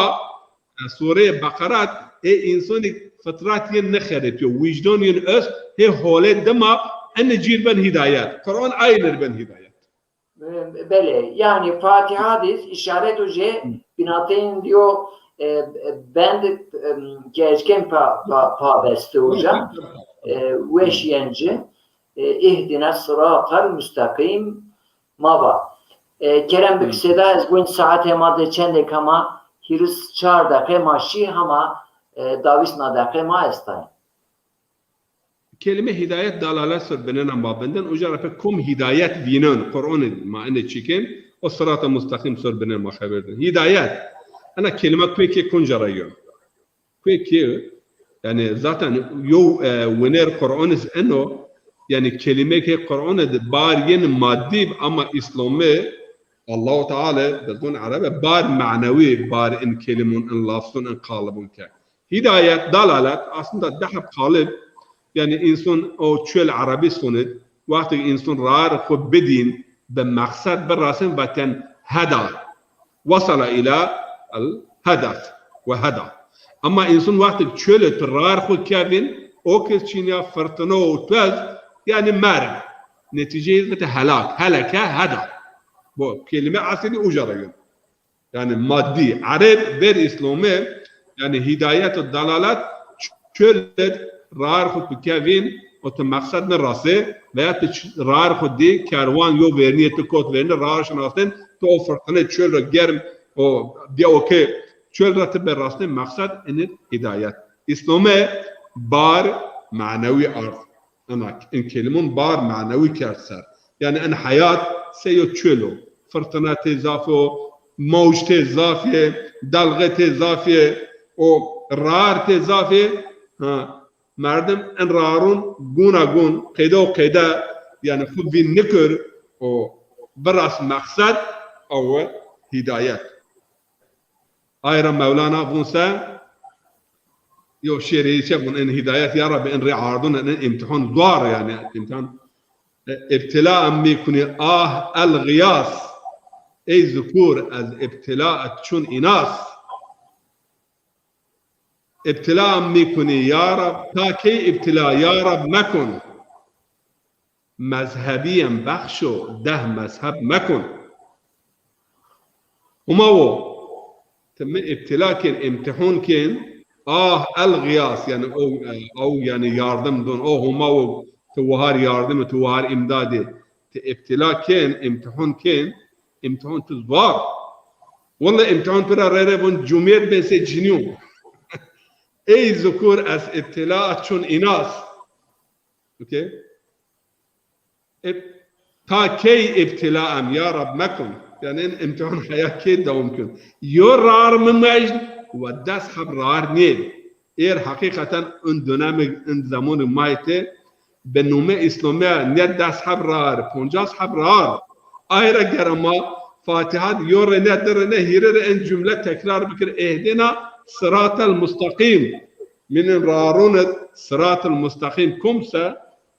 e, Sureyê Beqerat, ê însanî fitrat yin nixeripîyo, wîcdan yin est, hê hole dima ene cîr ben hîdayet. Quran ayê nir ben hîdayet. Belê, yanî Fatiha de zî îşaret o jê bînateyên dîyo, e, e, bend, e, ke ez kêm pa, pa, pabeste o ca, e, weş yen ci, e, "Îhdine siratal mustaqîm" ma va. E, kerem bik Seda, ez gon saetê ma de çendêk hema, hîris çar deqe ma şî hema, e, dawîs na deqe ma estay. Kelîme hîdayet dalalet ser binena ma bindin. Uca ra pê kom hîdayet vînen, Qur'anê ma ene çîkên, o sirata mustaqîm ser binen ma xeber din. Hîdayet. Ena kelîme kuê kê kunca ra yo? Kuê kê, yanî zaten yo, e, winer Qur'anê zî eno, yanî kelîme kê Qur'anê de bar yen madî ama Îslamê Allahu Teala bi zon erebe bar manewî, bar in kelîmon, in lafzon, in qalibon ke. Hîdayet, dalalet, aslında daha qalib, yanî însan o çuel erebî sonid, wextê însan rar xwu bidîn, bi meqsed birasên vatên heda. Wasala ila el hedef ve heda. Ama însan wextê çölê tu rar xwu kevin, o ke çînya fırtına û tez, yani merg. Netîceyê zî helak. Heleke heda. Bu kelime aslında uca ra gel. Yani maddi. Ereb ver Îslamê, yani hidayet û dalalet çöl id rar xwu tu kevin û tu meqsed nirasê veya tu ç-, rar xwu dî kerwan yo vernî yê tu kot vernî rar şinasên tu o fırtınê çöl ra germ o diye o ke çöl ra tu bê rastê meqsed inir hidayet. Îslamê bar manewi ard. Ena in kelimun bar manewi kerd ser. Yani in heyat sey o çöl o. Fırtına tê zaf o, mawj tê zaf ê, dalğe tê zaf ê, o rar tê zaf ê. Ha, merdim in rarun guna gun, qeyde o qeyde, yani xwu vîn nikir, o biras meqsed, awe hidayet. Ay ra Mewlana vun se, yo şêrê çe vun, in hidayet ya Rabbi, in rê ardun, in imtihan zuar yani, imtihan. E, ibtila em mîkunî ah el gıyas. Ey zukur ez ibtila et çun inas. İbtila em mîkunî ya Rab, ta key ibtila ya Rab mekun. Mezhebîyen bexşo, deh mezheb mekun. Huma wo, ti mi îbtîla kên, îmtîhon kên, ah el gîyas, yanî o, e, ew, yanî yardim dun, o Huma wo, ti wahar yardim, ti wahar îmdadê, ti îbtîla kên, îmtîhon kên, îmtîhon ti zuar. Welle îmtîhon pira rê rê vun cumyet bên sey cinîyon. Ey zukur ez îbtîla çun înas. Okey? E, ta key îbtîla em ya Rab mekun. Yanî in îmtîhan heya key dewam kun. Yo rar mi mecn ve des heb rar nê. Êr heqîqeten in dönemig, in zemonig ma yê tê, bi nûme Îslamiya ne des heb rar, poncas heb rar. Ay ra gere ma Fatiha di yo rê ne, di rê ne, hîrê rê in cumle tekrar bikir. Ehdina siratel mustaqîm. Minin rarun id siratel mustaqîm kum se,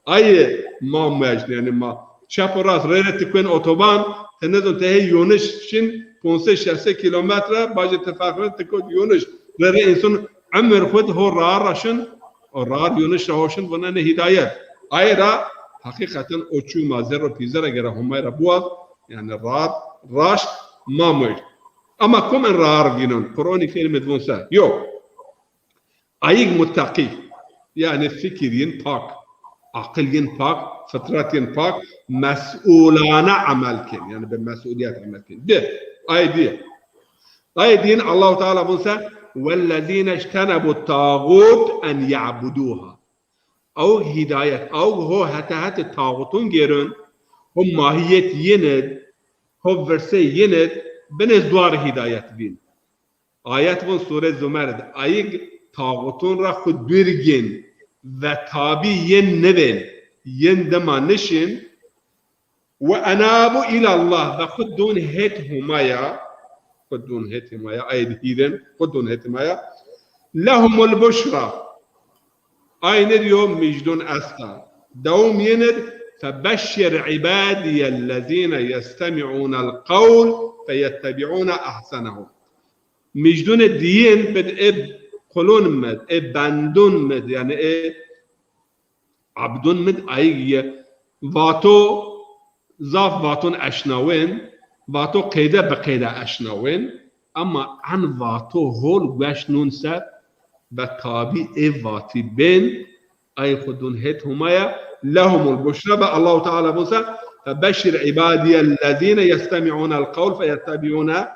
Ayê ma mecn, yanî ma çep û rast rê rê ti kuên otoban, ti nizon ti hey yoniş şin ponc sey şeş sey kîlometre, bacê ti ferq nê ti kot yoniş. Rê rê însan emir xwu di ho rar ra şin, o rar yoniş ra ho şin, vuna ne hîdayet. Ay ra heqîqeten o çû ma zerr û pîze ra gere Homay ra biwaz, yanî rar, raşt ma mecn. Ama kum in rar vînon, Qur'anî Kerîm id vun se? Yok. Ayig muttaqî, yanî fikir yin pak, aqil yin pak, fitrat yin pak, mes'ulane emel kên, yanî bi mes'uliyet emel kên. Di, ay di. Ay din Allahu Teala vun se, "Wellezîne ijtenebu tağut en ya'buduha." Ew hîdayet, ew ho hete hete tağutun gêrun, ho mahiyet yin id, ho virsê yin id, binê zuar hîdayet vîn. Ayet vun Sûre Zumer id, ayig tağutun ra xwu dûr gên ve tabî yin nivên, yin dima nişin. Ve enabu îlallah, ve xwu dûn hêt Humaya, xwu dûn hêt Humaya, ayê di hîrin, xwu dûn hêt Humaya. Lehumul buşra. Ay nê di yo mijdun esta. Dewam yin id, febeşşir ibadiyellezîne yestemi'ûnel qewl feyettebi'ûne ehsenehu. Mijdunê diyin bid ê qulun mid, ê bendun mid, yanî ê abdun mid ayig ye. Vato, zaf vaton eşnawên, vato qeyde bi qeyde eşnawên, ama en vato hol gueş nun ser ve tabî ê vatî bên, ay xwu dun hêt Humaya, lehumul buşra ve Allahu Teala vun se, febeşşir ibadiyellezîne yestemi'ûnel qewl feyettebi'ûne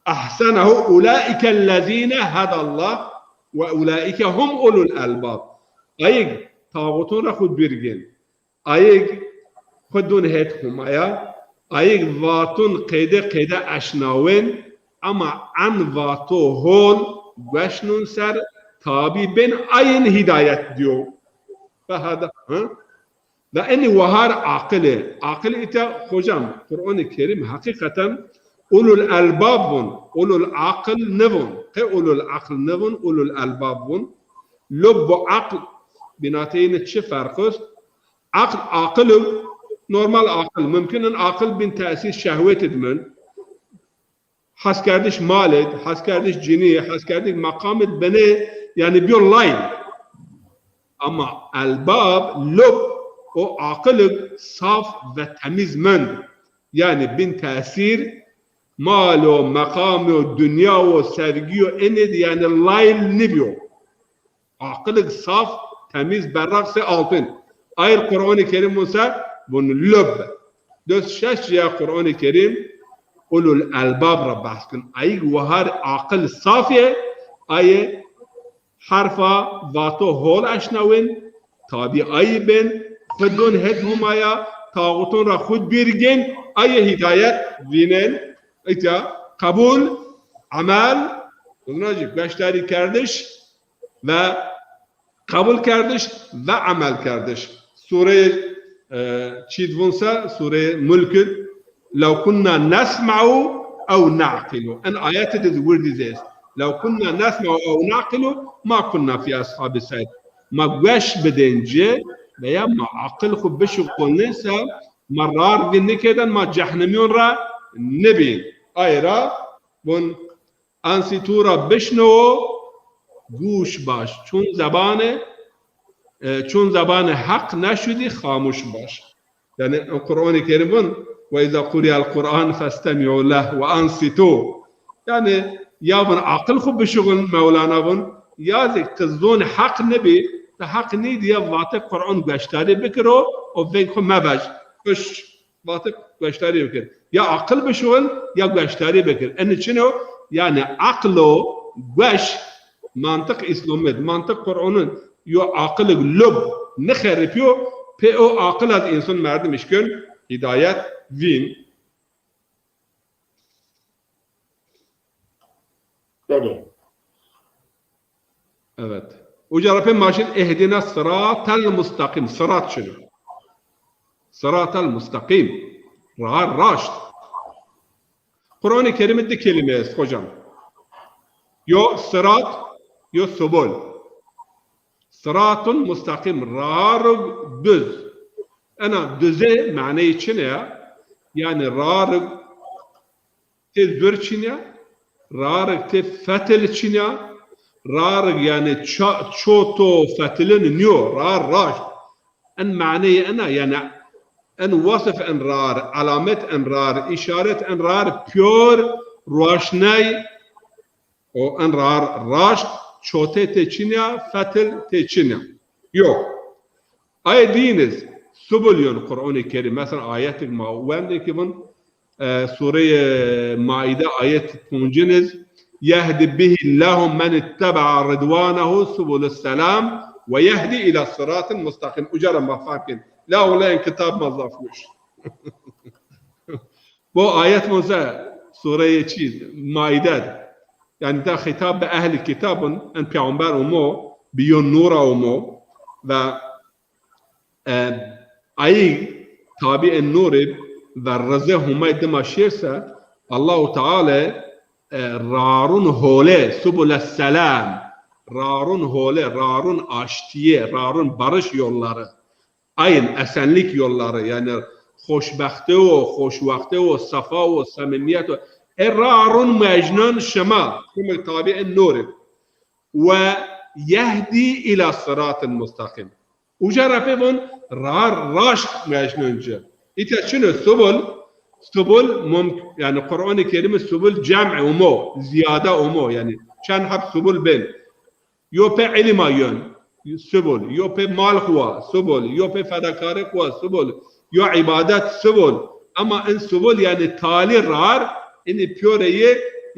ehsenehu ulaîkellezîne hedallah ve ulaîke hum ulul elbab. Ayig tağutun ra xwu dûr gên. Ayig xwu dûn hêt Humaya. Ayig vatun qeyde qeyde eşnawên. Ama en vato hol gueş nun ser tabî bên ayin hîdayet diyo. Feheda, ha? Ve enî wahar aqil ê. Aqil îta hocam, Qur'anê Kerîm heqîqeten ulul elbab vun, ulul aqil nivun. Qe ulul aqil nivun, ulul elbab vun. Lub û aql bînateyîne çi ferq est? Aql, aqil ib, Normal aqil. Mumkin in aqil bin tesîr şehwetid min. Heskerdiş malid, heskerdiş cinî, heskerdiş meqamid binê, yanî biyo layl. Ama elbab, lub, o aqilig saf ve temîz mend. Yanî bin tesîr mal o, meqam o, dinya o, sevgî o, enê di yanî layl nîbiyo. Aqilig saf, temîz, berraq sey altın. Ayr Qur'anî Kerîm vun se, vun lub. Dös şeş ciya Qur'anî Kerîm ulul elbab ra behs kin. Ayig wahar aqil saf yê, ayê herfa vato hol eşnawin, tabi ayî bên, xwu dun het Humaya, taxutun ra xwu dûr gên, ayê hîdayet vînen, îta qebul, emel, zuna jî gueşdarî kerdiş ve qebul kerdiş ve emel kerdiş. Sûreyê, e, çîd vun se, sûreyê Mulk id, "Lew kunna nesma'u ew na'qilu." En ayetê de wirdî zî est. "Lew kunna nesma'u ew na'qilu ma kunna fî ashabî se'îr." Ma gueş bidên ci veya ma aqil xwu bişuxulnên se, ma rar vîn nikerdên, ma cehnemîyon ra nibîn. Ay ra vun Ansîtû ra bişnewo, gûş baş. Çun zebanê, e, çun zebanê heq neşudî, xamûş baş. Yanî Qur'anî Kerîm vun, "Ve îza qurî'el Qur'an festemi'û leh ve ansîtû." Yanî ya vun aqil xwu bişuxuln, Mewlana vun, ya zî ti zûn heq nibî, ti heq nîdî ya vatê Qur'an gueşdarî bikiro û veng xwu mevaj. Kuş. Vatê gueşdarî bikir. Ya aqil bişuxul, ya gueşdarî bikir. Enî çin o? Yanî aqil o, gueş, mantiq Îslamid, mantiq Qur'anid, yo aqilig lub nixeripîyo, pê o aqil ad însan merdim işkin hîdayet vîn. Belê. Evet. Uca ra pê ma şin ihdina sıratel mustaqîm. Sırat şino. Sıratel mustaqîm. Ra raşt. Qur'anê Kerîmî di kelîme est hocam. Yo sırat, yo subul. Sıratun mustaqîm. Rarig düz. Ena düzê maneyê çin ya. Yanî rarig tê zur çin ya, rarig tê fetil çin ya, rarig yanî ça-, çoto fetilin nîyo, rar raşt. En maneyê ena, yanî en wasif en rar, alamet en rar, îşaret en rar, pîyor, ruaşnay, o en rar raşt, çotê tê çin ya, fetil tê çin ya. Yo. Ayê dîn iz, subul yon Qur'anê Kerîm. Mesela ayetik ma wendê ki vun, e, Sureyê Maide ayet poncin iz, "Yehdi bihi Allahu men itteba'a ridwanehu subulus selam ve yehdi ila sıratin mustaqim." Uca ra ma fam kên. La wulay en kitab ma zaf weş. Bo ayet vun se, sureyê çî, Maide. Yanî da xîtab bi ehlî kitab in, en peyxamber umo, bi yo nûra umo ve, e, ayî tabî en nûrî ve rizê Humay dima şêr se, Allahu Teala, e, rarun hole, subule selam, rarun hole, rarun aştîye, rarun barış yolları. Ayin, esenlik yolları, yanî xoşbextî o, xoşwextî o, sefa o, semimiyet o. E rarun muejnon şima, şima tabî en nûrî. Ve yehdi ila sıratin mustaqim. Uca ra pê vun rar raşt muejnon ci. Îta çin o subul, subul mumk-, yanî Qur'anê Kerîmî subul cem'i umo, ziyade umo, yanî çend heb subul bên. Yo pê îlîma yon, subul, yo pê mal xwu wa, subul, yo pê fedakarî xwu wa, subul, yo îbadet, subul. Ema in subul yanî talî rar, inî pîyorê yê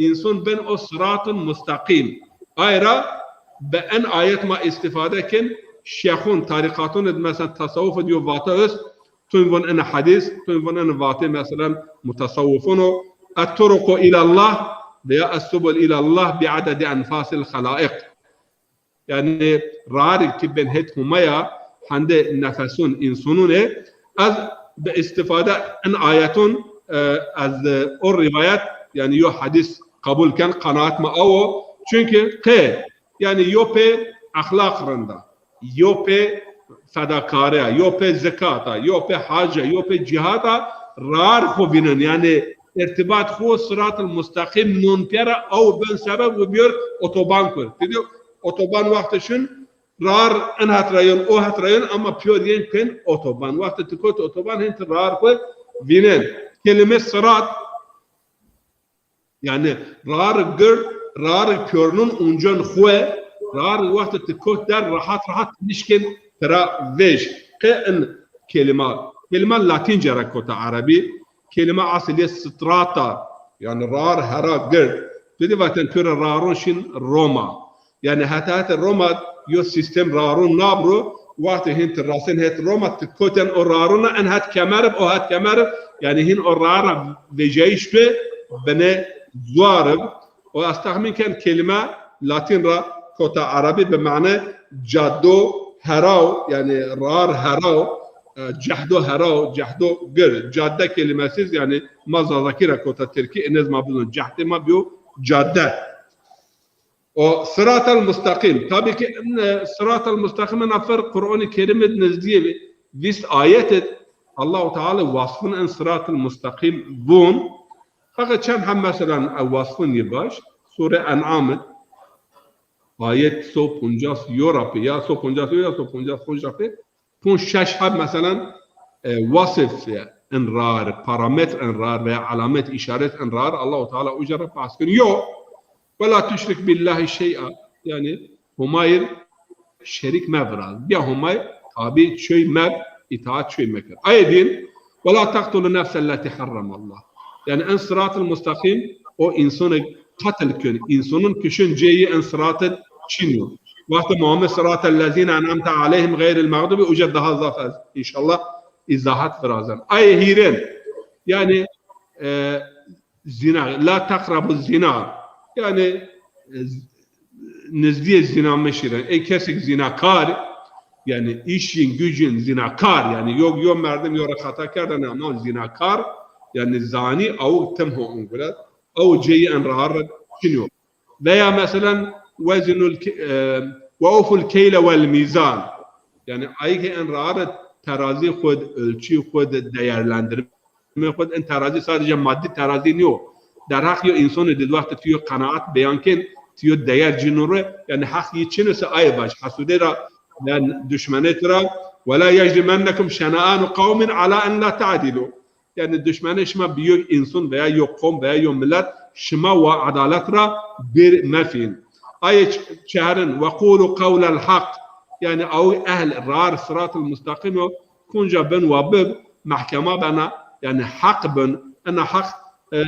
însan bin o siratun mustaqîm. Ay ra bi en ayet ma îstîfade kin, şêxun, tarîqatun id mesela tesawuf id yo vate est, Tun vun ene hedîs, tun vun ene vatê, meselen, mutasawwifun o. "Et-turuqu ilallah veya es-subul ilallah bi adedi enfasil halaiq." Yanî, rarik ki ben het Humaya, hende nefesun, însunun e. Ez bi îstîfade en ayetun, e, ez, e, o rîwayet, yanî yo hedîs qebul ken, qenaet mi aw o. Çunke qe, yanî yo pê exlaq rind a, yo pê fedakare ya, yo pê zekat a, yo pê hac a, yo pê cîhad a, rar xo vînen. Yanî irtibat xo siratil mustaqîm non pîya ra, ew ben sebeb û bîyor otoban kur. Ti dî otoban wextê şin, rar in het ra yon, o het ra yon, ama pîyor yên kên otoban. Wextê ti kot otoban, hên ti rar xo vînen. Kelîme sirat, yanî rar gird, rar pîyornun uncon xo, rar wextê ti kot der, rahat rahat nişkên tira vêj. Qe in kelîma, kelîma latînce ra kota erebî, kelîma esilî strata, yanî rar hera gird. Ti dî vaten tu ra raron şin Roma. Yanî heta hetê Roma yo sîstem raron nabro, wextê hên ti rasen het Roma, ti koten o raron a, en het kemer ib, o het kemer ib, yanî hên o rar ra vejîyayîş bi, binê zuar ib. O ez texmîn ken kelîme latîn ra kota erebî bi mane caddo heraw, yanî rar heraw, e, cehdo heraw, cehdo gir. Cadde kelîmesiz, yanî ma Zazakî ra kota tirkî, inez ma bizon, cehdê ma biyo cadde. O siratal mustaqîm. Tabî ki, e, siratal mustaqîm ena fer Qur'anî Kerîm id nizdîyê vîst ayet id Allahu Teala wasfun en siratal mustaqîm vun. Fakat çend heb meselen, e, wasfun yê baş. Sure En'am id ayet so poncas yo ra pê, ya so poncas yo ya so poncas ponc ra pê. Pon şeş heb meselen, e, wasif, e, in rar, parametr in rar veya alamet, işaret in rar Allahu Teala uca ra bahs keno. Yo, "Ve la tuşrik billahi şey'a." Yanî Homayir şerik meviraz. Bîya Homay tabî çoy mev, îtaat çoy mekir. Ayê dîn, "Ve la taqtulu nefselleti harramallah." Yanî en siratil mustaqîm o însonê qetil kön, însonun kişin cêyî en siratil çin yo. Wextê Muhammed siratel lezîne en'amte aleyhim xeyril mexdubi, uca daha zaf ez înşallah îzahat virazen. Ayê hîrên, yanî, e, zîna, la teqrebu zîna. Yanî, e, nizdîyê zîna meşîren. Ey kesik zînakar, yanî îşîn, gücün zînakar, yanî yo, yo merdim yo ra xeta kerdene ama zînakar, yanî zanî, awik tim ho ungure, aw ceyî en rar çin yo. Veya meselen, "Wezinul ke-, e, ve uful keyle vel mîzan." Yanî ayê ke en rar terazî xo d, ölçü xo d, değerlendirme xo d, en terazî sadece maddi terazî nîyo. Derheq yo însonî di wextî ti yo qenaat beyan kên, ti yo değer cînû ri, yanî heq yî çin ise ayê vaj. Hesudê ra, yanî duşmenê ti ra, "Ve la yecrimennekum şena'anu qawmin ala en la ta'dilu." Yanî duşmenê şima bi yo înson veya yo qom veya yo milet şima wa edalet ra bêr mefîn. Ayê ç-, çerin, "Ve qulu qawlel haq." Yanî aw ehl rar siratil mustaqîm o, kunca bin wa bib, mehkema bena, yanî heq bin, ena heq, e,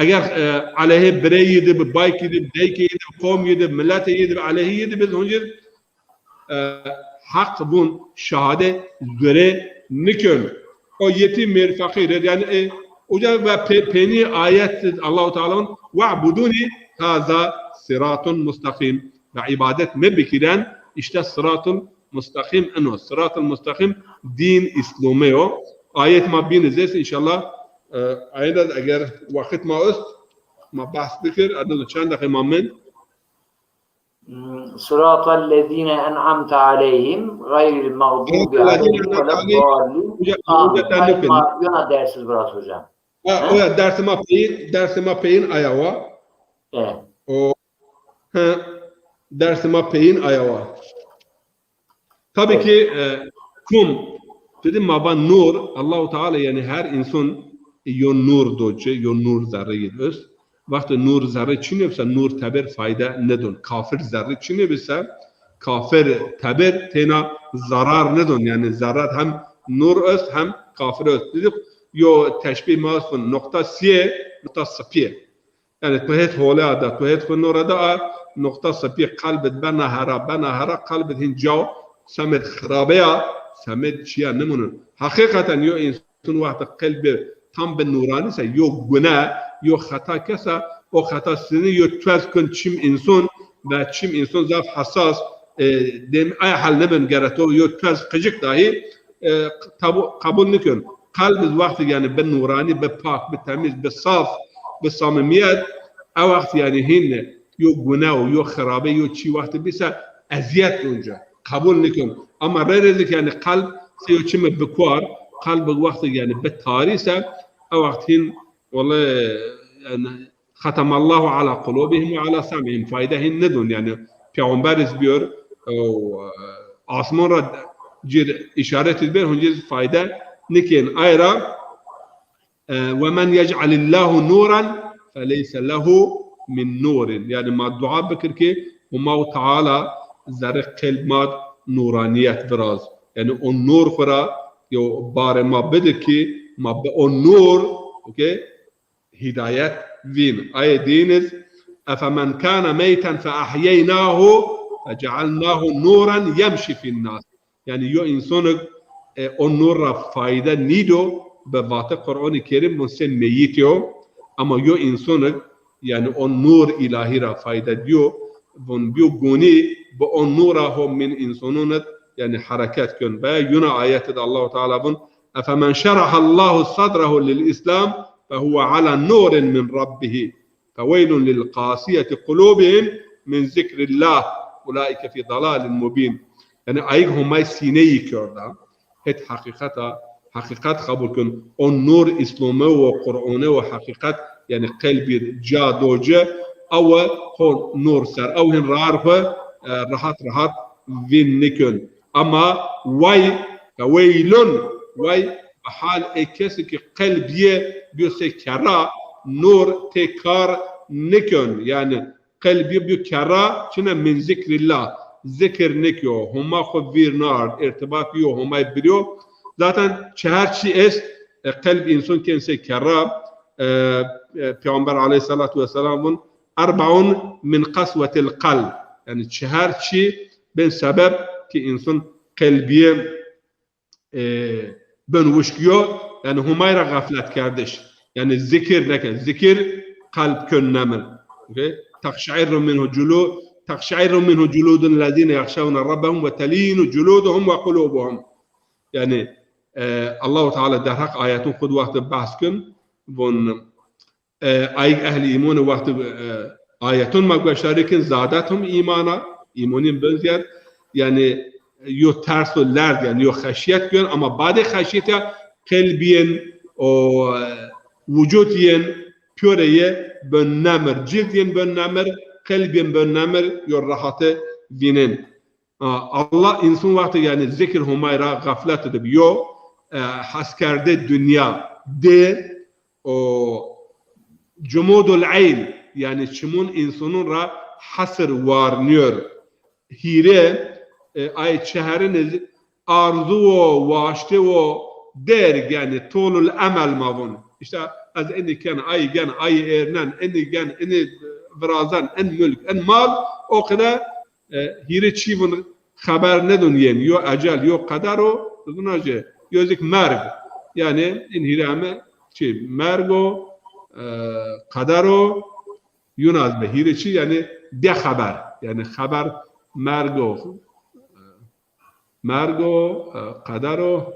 eger, e, aleyhê birey yî di bi, bayk yî di bi, dayk yî di bi, qom yî di bi, miletê yî di bi, aleyhî yî di bi, huncir, e, heq vun şahade zure nikön. O yetîm mêr feqîr id, yanî, e, uca ve pe-, pênî ayet Allahu Teala vun, "Ve'buduni haza siratun mustaqîm." Ve îbadet mi bikîren, işte siratun mustaqîm ino. Siratun mustaqîm dîn Îslome yo. Ayet ma bîn iz est înşallah, e, ayet eger weqit ma est, ma behs bikir, erdê çend deqî ma min. Hmm, siratal lezîne en'amte aleyhim, xeyril mexdûbi aleyhim ve leddallîn. Uca, uca tende kên. Yona dersiz biraz hocam. Ha, o ya dersê ma peyîn, dersê ma peyîn aya wa. Evet. O, ha, dersê ma peyîn aya wa. Tabii ki, e, kum, dedi ma va nur, Allahu Teala yanî her înson yo nur do ci, yo nur zerreyî di est. Wextê nur zerre çinê bise, nur teber fayde nidon. Kafir zerre çinê bise, kafir teber têna zarar nidon. Yanî zerret hem nur est hem kafir est. Dedik yo teşbîh ma est, noqta siyê, noqta sipîye. Yanî tu hêt holea de, tu hêt xwu nore de a, noqta sipî qelbid bena hera, bena hera, qelbid hîn caw semêd xirabeya, semêd çiya nimûnin. Heqîqeten yo însan wextê qelbê tam bi nûranî se, yo gune, yo xeta kese, o xeta sinî yo tuez kun çim însan ve çim însan zaf hesas, e, dem aya hel nibin gere to yo tuez qicik dahî, e, tabu-, qebul nikun. Qelb iz wextê yanî bi nûranî, bi pak, bi temîz, bi saf, bi samîmîyet, e wext yanî hîn yo gune û yo xirabe, yo çî wextê bîse ezîyet onca. qebul nikon. Ama rê rê zik, yanî, qelb sey o çimê bikuar, qelb wextê, yanî, bi tarî se, e wext hîn, wele, yanî, xetemallahu ala qulubihim ve ala sem'ihim. Fayde hîn nidon, yanî, peyxamber iz biyor, e, asman ra cir îşaret iz biyor, hûn cir fayde nikên. Ay ra, e, "Ve men yec'alillahu nuran feleyse lehu min nurin." Yanî ma dua bikir ki Huma Teala zerrê qelb ma d nuranîyet viraz. Yanî o nur xwu ra yo barê ma bidi ki ma bi o nur, okey, hîdayet vîn. Ayê dîn iz, "Efemen kâne meyten fe ehyeynahu fe cealnahu nuran yemşî fîn nas." Yanî yo însonik, e, o nur ra fayde nîdo, bi vatê Qur'anî Kerîm vun sê meyîtî yo. Ama yo însonik, yanî o nur îlahî ra fayde dîyo, vun bîyo gonî, bi o nura ho min însonon id, yanî hereket kon. Ve yuna ayet id Allahu Teala vun, "Efemen şerahallahu sadrehu lil Îslam fe huve ala nurin min Rabbih." "Feweylun lil qasiyeti qulubihim min zikrillah, ulaike fî dalalin mubîn." Yanî ayîg Homay sîneyî kerda, het heqîqeta, heqîqet qebul kin. O nur Îslome û Qur'one û heqîqet, yanî qelbî ca do ci, ew ho nur ser, ew hin rar xwu, e, rahat rahat vîn nikon. Ama way, feweylun, way bi hal ê kesî ki qelbî yê biyo sey kerra, nur tê kar nikon. Yanî qelbî biyo kerra, çine min zikrillah, zikir nikiyo, Homa xwu vîr nard, îrtibat yo Homay biriyo. Zaten çi her çi est, e, qelb înson kên sey kerra, e, e, Peyxamber aleyhissalatu vesselam vun, "Erbaun min qaswetil qalb." Yanî çi her çi bên sebeb ki înson qelbî yê e, bin wişkîyo, yanî Homay ra xeflet kerdiş. Yanî zikir neke. Zikir qelb kon nemir. Okey? "Teqşe'irru minhu culu-, teqşe'irru minhu culudun lezîne yexşewne rabbehum ve telînu culuduhum ve qulubuhum." Yanî, e, Allahu Teala derheq ayetun xwu d wextê behs kin, vun, e, ayîg ehlî îmonî wextî, e, ayeton ma gueşdarî kin, zadethum îmana, îmonîn bin zîyad. Yanî yo ters û lerd, yanî yo xeşyet biyon, ama badê xeşyete qelbî yên û, e, wucûd yên pîyorê yê bin nemir, cîld yên bin nemir, qelbî yên bin nemir, yo rehate vînên. A, Allah însan wextê, yanî, zikir Homay ra xeflet id biyo, e, heskerdê dinya dê, o cumudul eyn, yanî çimûn însanûn ra hesir warnîyor. Hîrê, e, ay çeherin iz arzu wo, waştê wo, derg, yanî tolul emel ma vun. Îşte ez inî ken, ay gen, ay êrnen, inî gen, inî virazen, in mulk, in mal, o qede e, hîrê çî vun xeber nidun yên. Yo ecel, yo qeder o, zuna jê, yo zik merg. Yanî in hîrê heme çî merg o, e, qeder o, yuna z be hîrê çî, yanî de xeber. Yanî xeber merg o, merg o, e, qeder o,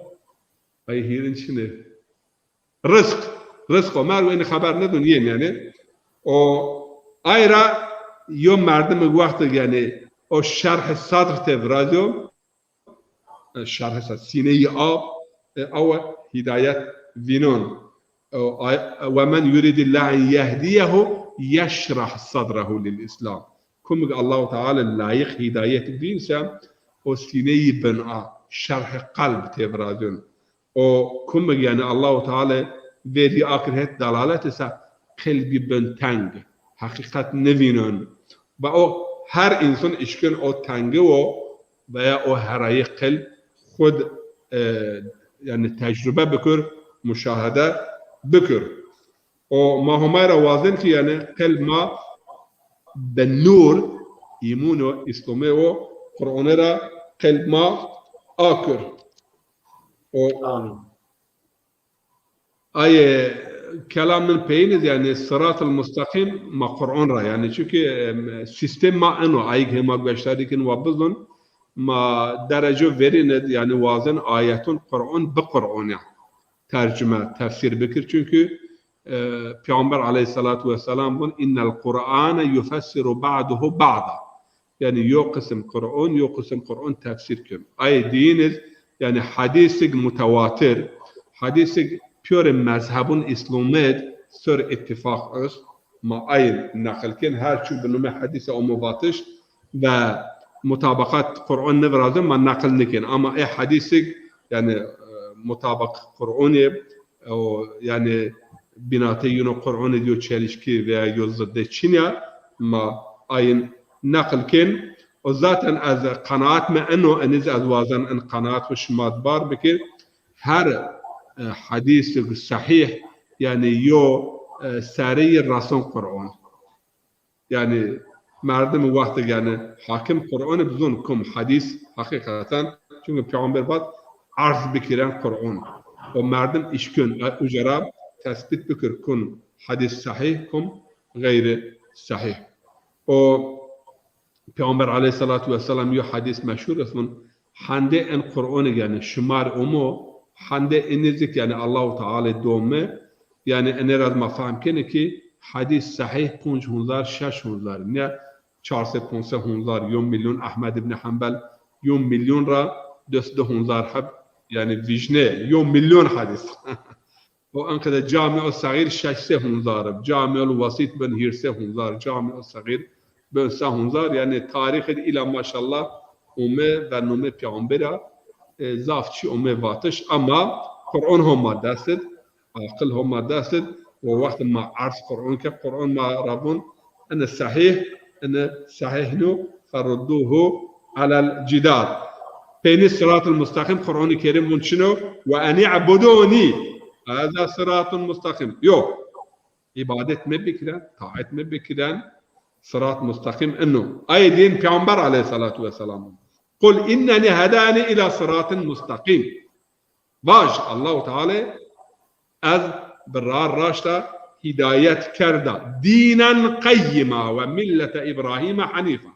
ay hîrin çinê. Rizq. Rizq o. Merg o, inî xeber nidun yên yanî. O ay ra yo merdim wextê yanî o şerh sadr tê virazîyo. E, şerh sa-, sîneyî a, e, awe hîdayet vînon. O ay-, "Ve men yuridillahu en yehdiyehu yeşrah sadrehu lil Îslam." Kumig Allahu Teala layiq hîdayet vîn se, o sîneyî bin a, şerh qelb tê virazîyon. O kumig, yanî Allahu Teala verî akir het dalalet ise qelbî bin teng, heqîqet nivînon. Ve o her însan îşkin o tengi o veya o herayê qelb xud, e, yanî tecrube bikir, muşahede bikir. O ma Homay ra wazên ki, yanî qelb ma be nur, îmûn o, Îslamê o, Qur'anê ra qelb ma akir. O Amîn. Ayê kelam min peyîn iz, yanî siratal musteqîm ma Qur'an ra, yanî çunkî, em, sîstem ma eno, ayîg hema gueşdarî kin wa bizon, ma derece verîn id, yanî wazên ayetun Qur'an bi Qur'an ya tercume, tefsîr bikir. Çunkî, e, Peyxamber aleyhissalatu vesselam vun, "Innel Qur'ane yufessiru ba'duhu ba'da." Yanî yo qisim Qur'on, yo qisim Qur'on tefsîr kên. Ayê dîyin iz, yanî hedîsig mutewatir, hedîsig pîyorê mezhebun Îslomid sor îttîfaq ist, ma ayê neqil kên, her çî bi numê hedîse omo vatiş ve mutabaqat Qur'on nivirazin, ma neqil nikên. Ama ê hedîsig, yanî, e, mutabaq Qur'onê, o, yanî, bînatê yino Qur'onê yo çelişkî veya yo zidde çin ya, ma ayin neqil kên. O zaten ez qenaat mi eno, eniz ez wazen en qenaat xu şima di bar bikir. Her, e, hedîsig sehîh, yanî yo, e, sereyî reson Qur'on. Yanî merdim wextig, yanî hakim Qur'onî bizon kum hedîs heqîqeten, çunke Peyxamber vat erz bikiren Qur'on. O merdim îşkun, e, uca ra tesbît bikir kun hedîs sehîh, kum xeyrî sehîh. O Peyxamber aleyhîsselatu wesselam yo hedîs meşhur est, vun, hendê en Qur'onî, yanî şimar omo, hendê enizik, yanî Allahu Teala dome, yanî ene ra ma fehm kenê ki hedîs sehîh ponc hunzar, şeş hunzar, ne çar sey ponc sey hunzar, yo milyon, Ehmed ibn Hanbel yo milyon ra des di hunzar heb, yanî vijne yo milyon hedîs. O enqede Camîul Sagîr şeş sey hunzar ib, Camîul Wesît bin hîr sey hunzar, Camîul Sagîr bin se hunzar, yanî tarîx id îla maşallah ome ve nomê Peyxamber a, e, zaf çî ome vatiş, ama Qur'on Homa dest id, aqil Homa dest id, o wext ma erz Qur'on ke, Qur'on ma ra vun, ene sehîh, ene sehîh no, ferudduhu alel cîdar. Peynî Siratul Mustaqîm, Qur'onî Kerîm vun çin o, ve enî'budûnî, hâzâ siratul mustaqîm. Yo, îbadet mi bikiren, taet mi bikiren, Sirat Mustaqîm ino. Ayê dîyin Peyxamber aleyhîsselatu wesselam. Qul înnenî hedânî îlâ siratin mustaqîm. Vaj, Allahu Teala, ez bi ra raşta hîdayet kerda. Dînen qeyyîma ve millete Îbrahîme henîfa.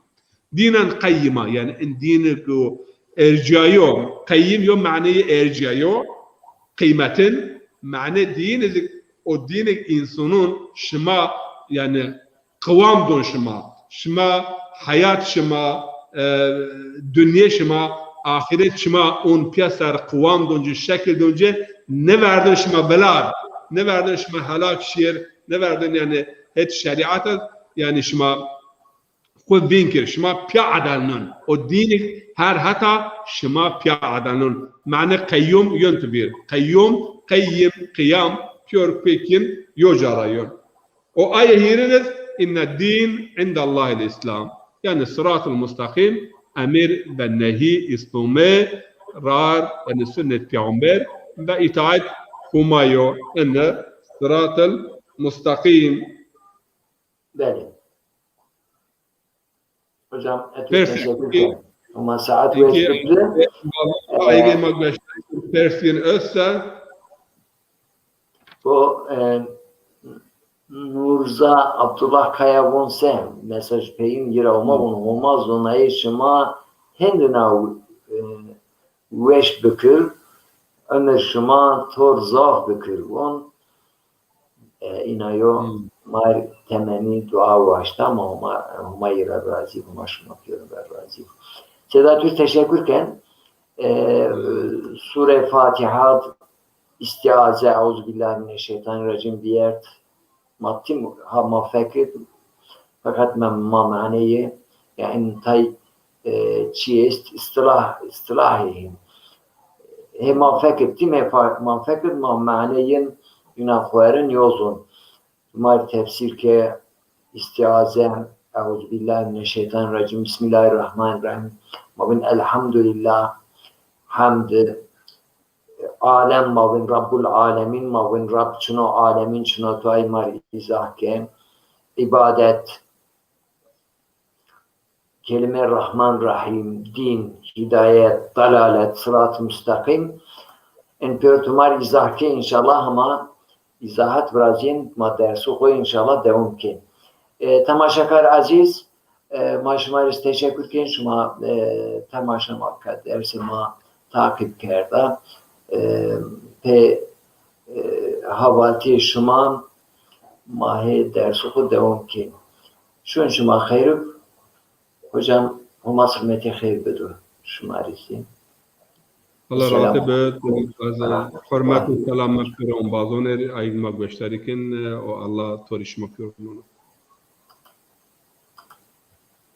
Dînen qeyyîma, yanî in dînik o ercîyayo, qeyyîm yo maneyê ercîyayo, qîmetin, mane dîyin iz o dînik însanun şima, yanî qiwam don şima. Şima heyat şima, e, dinya şima, axîret şima on pîya ser qiwam don ci, şekil don ci, nêverdin şima bilad, nêverdin şima helak şîr, nêverdin yanî het şerîat ez, yanî şima xwu vîn kir, şima pîya edelnon. O dînik her heta şima pîya edelnon. Mane qeyyum yon tu vîr. Qeyyum, qeyyim, qiyam, pîyor pêkin yo ca ra yon. O ayê hîrin iz, inne dîn indallahil Îslam. Yanî Siratul Mustaqîm, emir ve nehî Îslamî, rar, yanî sunnet Peyxamber ve îtaet Huma yo. Inne Siratul Mustaqîm. Belê. Hocam, ez teşekkür ederim. Ama saat wes bitti. Ege ma gueştay persîn esta. Bu, e, Nurza Abdullah Kaya von se mesaj peyîn yira Homa von, Homa zonayê şima hindina, e, weş bikir, emir şima tor zaf bikir von. E, îna yo ma rê temennî dua waşta, ma Homa, Homa yira razî, Homa şima pîyor ra razî. Sedat Türk teşekkür ken. E, Sure Fatiha, Îstîaze, Euzubîllahimineşşeytanirrecîm biyert. Ma tim ha ma fekir, feqet ma, ma maneyê, yanî tay, e, çi est, îstilah, îstilahê hîn. Hê ma fekir, tim hê fa-, ma fekir, ma maneyên îna xwerin yo zon. Ma rê tefsîr ke, îstîaze, Euzubîllahimineşşeytanirrecîm, Bismillahirrahmanirrahîm. Ma bin Elhamdulîllah, hemd, alem ma vin, Rabbul Alemîn ma vin, Rabb çin o, alemîn çin o, tu ay ma rê îzah ke. Îbadet, kelîme Rahman Rahîm, dîn, hîdayet, delalet, sirat musteqîm. In pêro tu ma rê îzah ke, înşallah, hema îzahat virazîyên ma dersû xo înşallah dewam kên. E, temaşekar ezîz, E, ma şima rê teşekkür kên, şima, e, temaşe ma bikerd, dersê ma taqîb kerda. E, pê, e, havaltîyê şima ma hê dersê xo dewam kên. Şûn şima xeyr ib. Hocam, Homa sirmetê xeyr bido şima rê zî. Allah rahatê bid. Ez hurmet û selam mi pêro embazonê rê, ay ma gueşdarî kin, û Allah to rê şima pêro mano.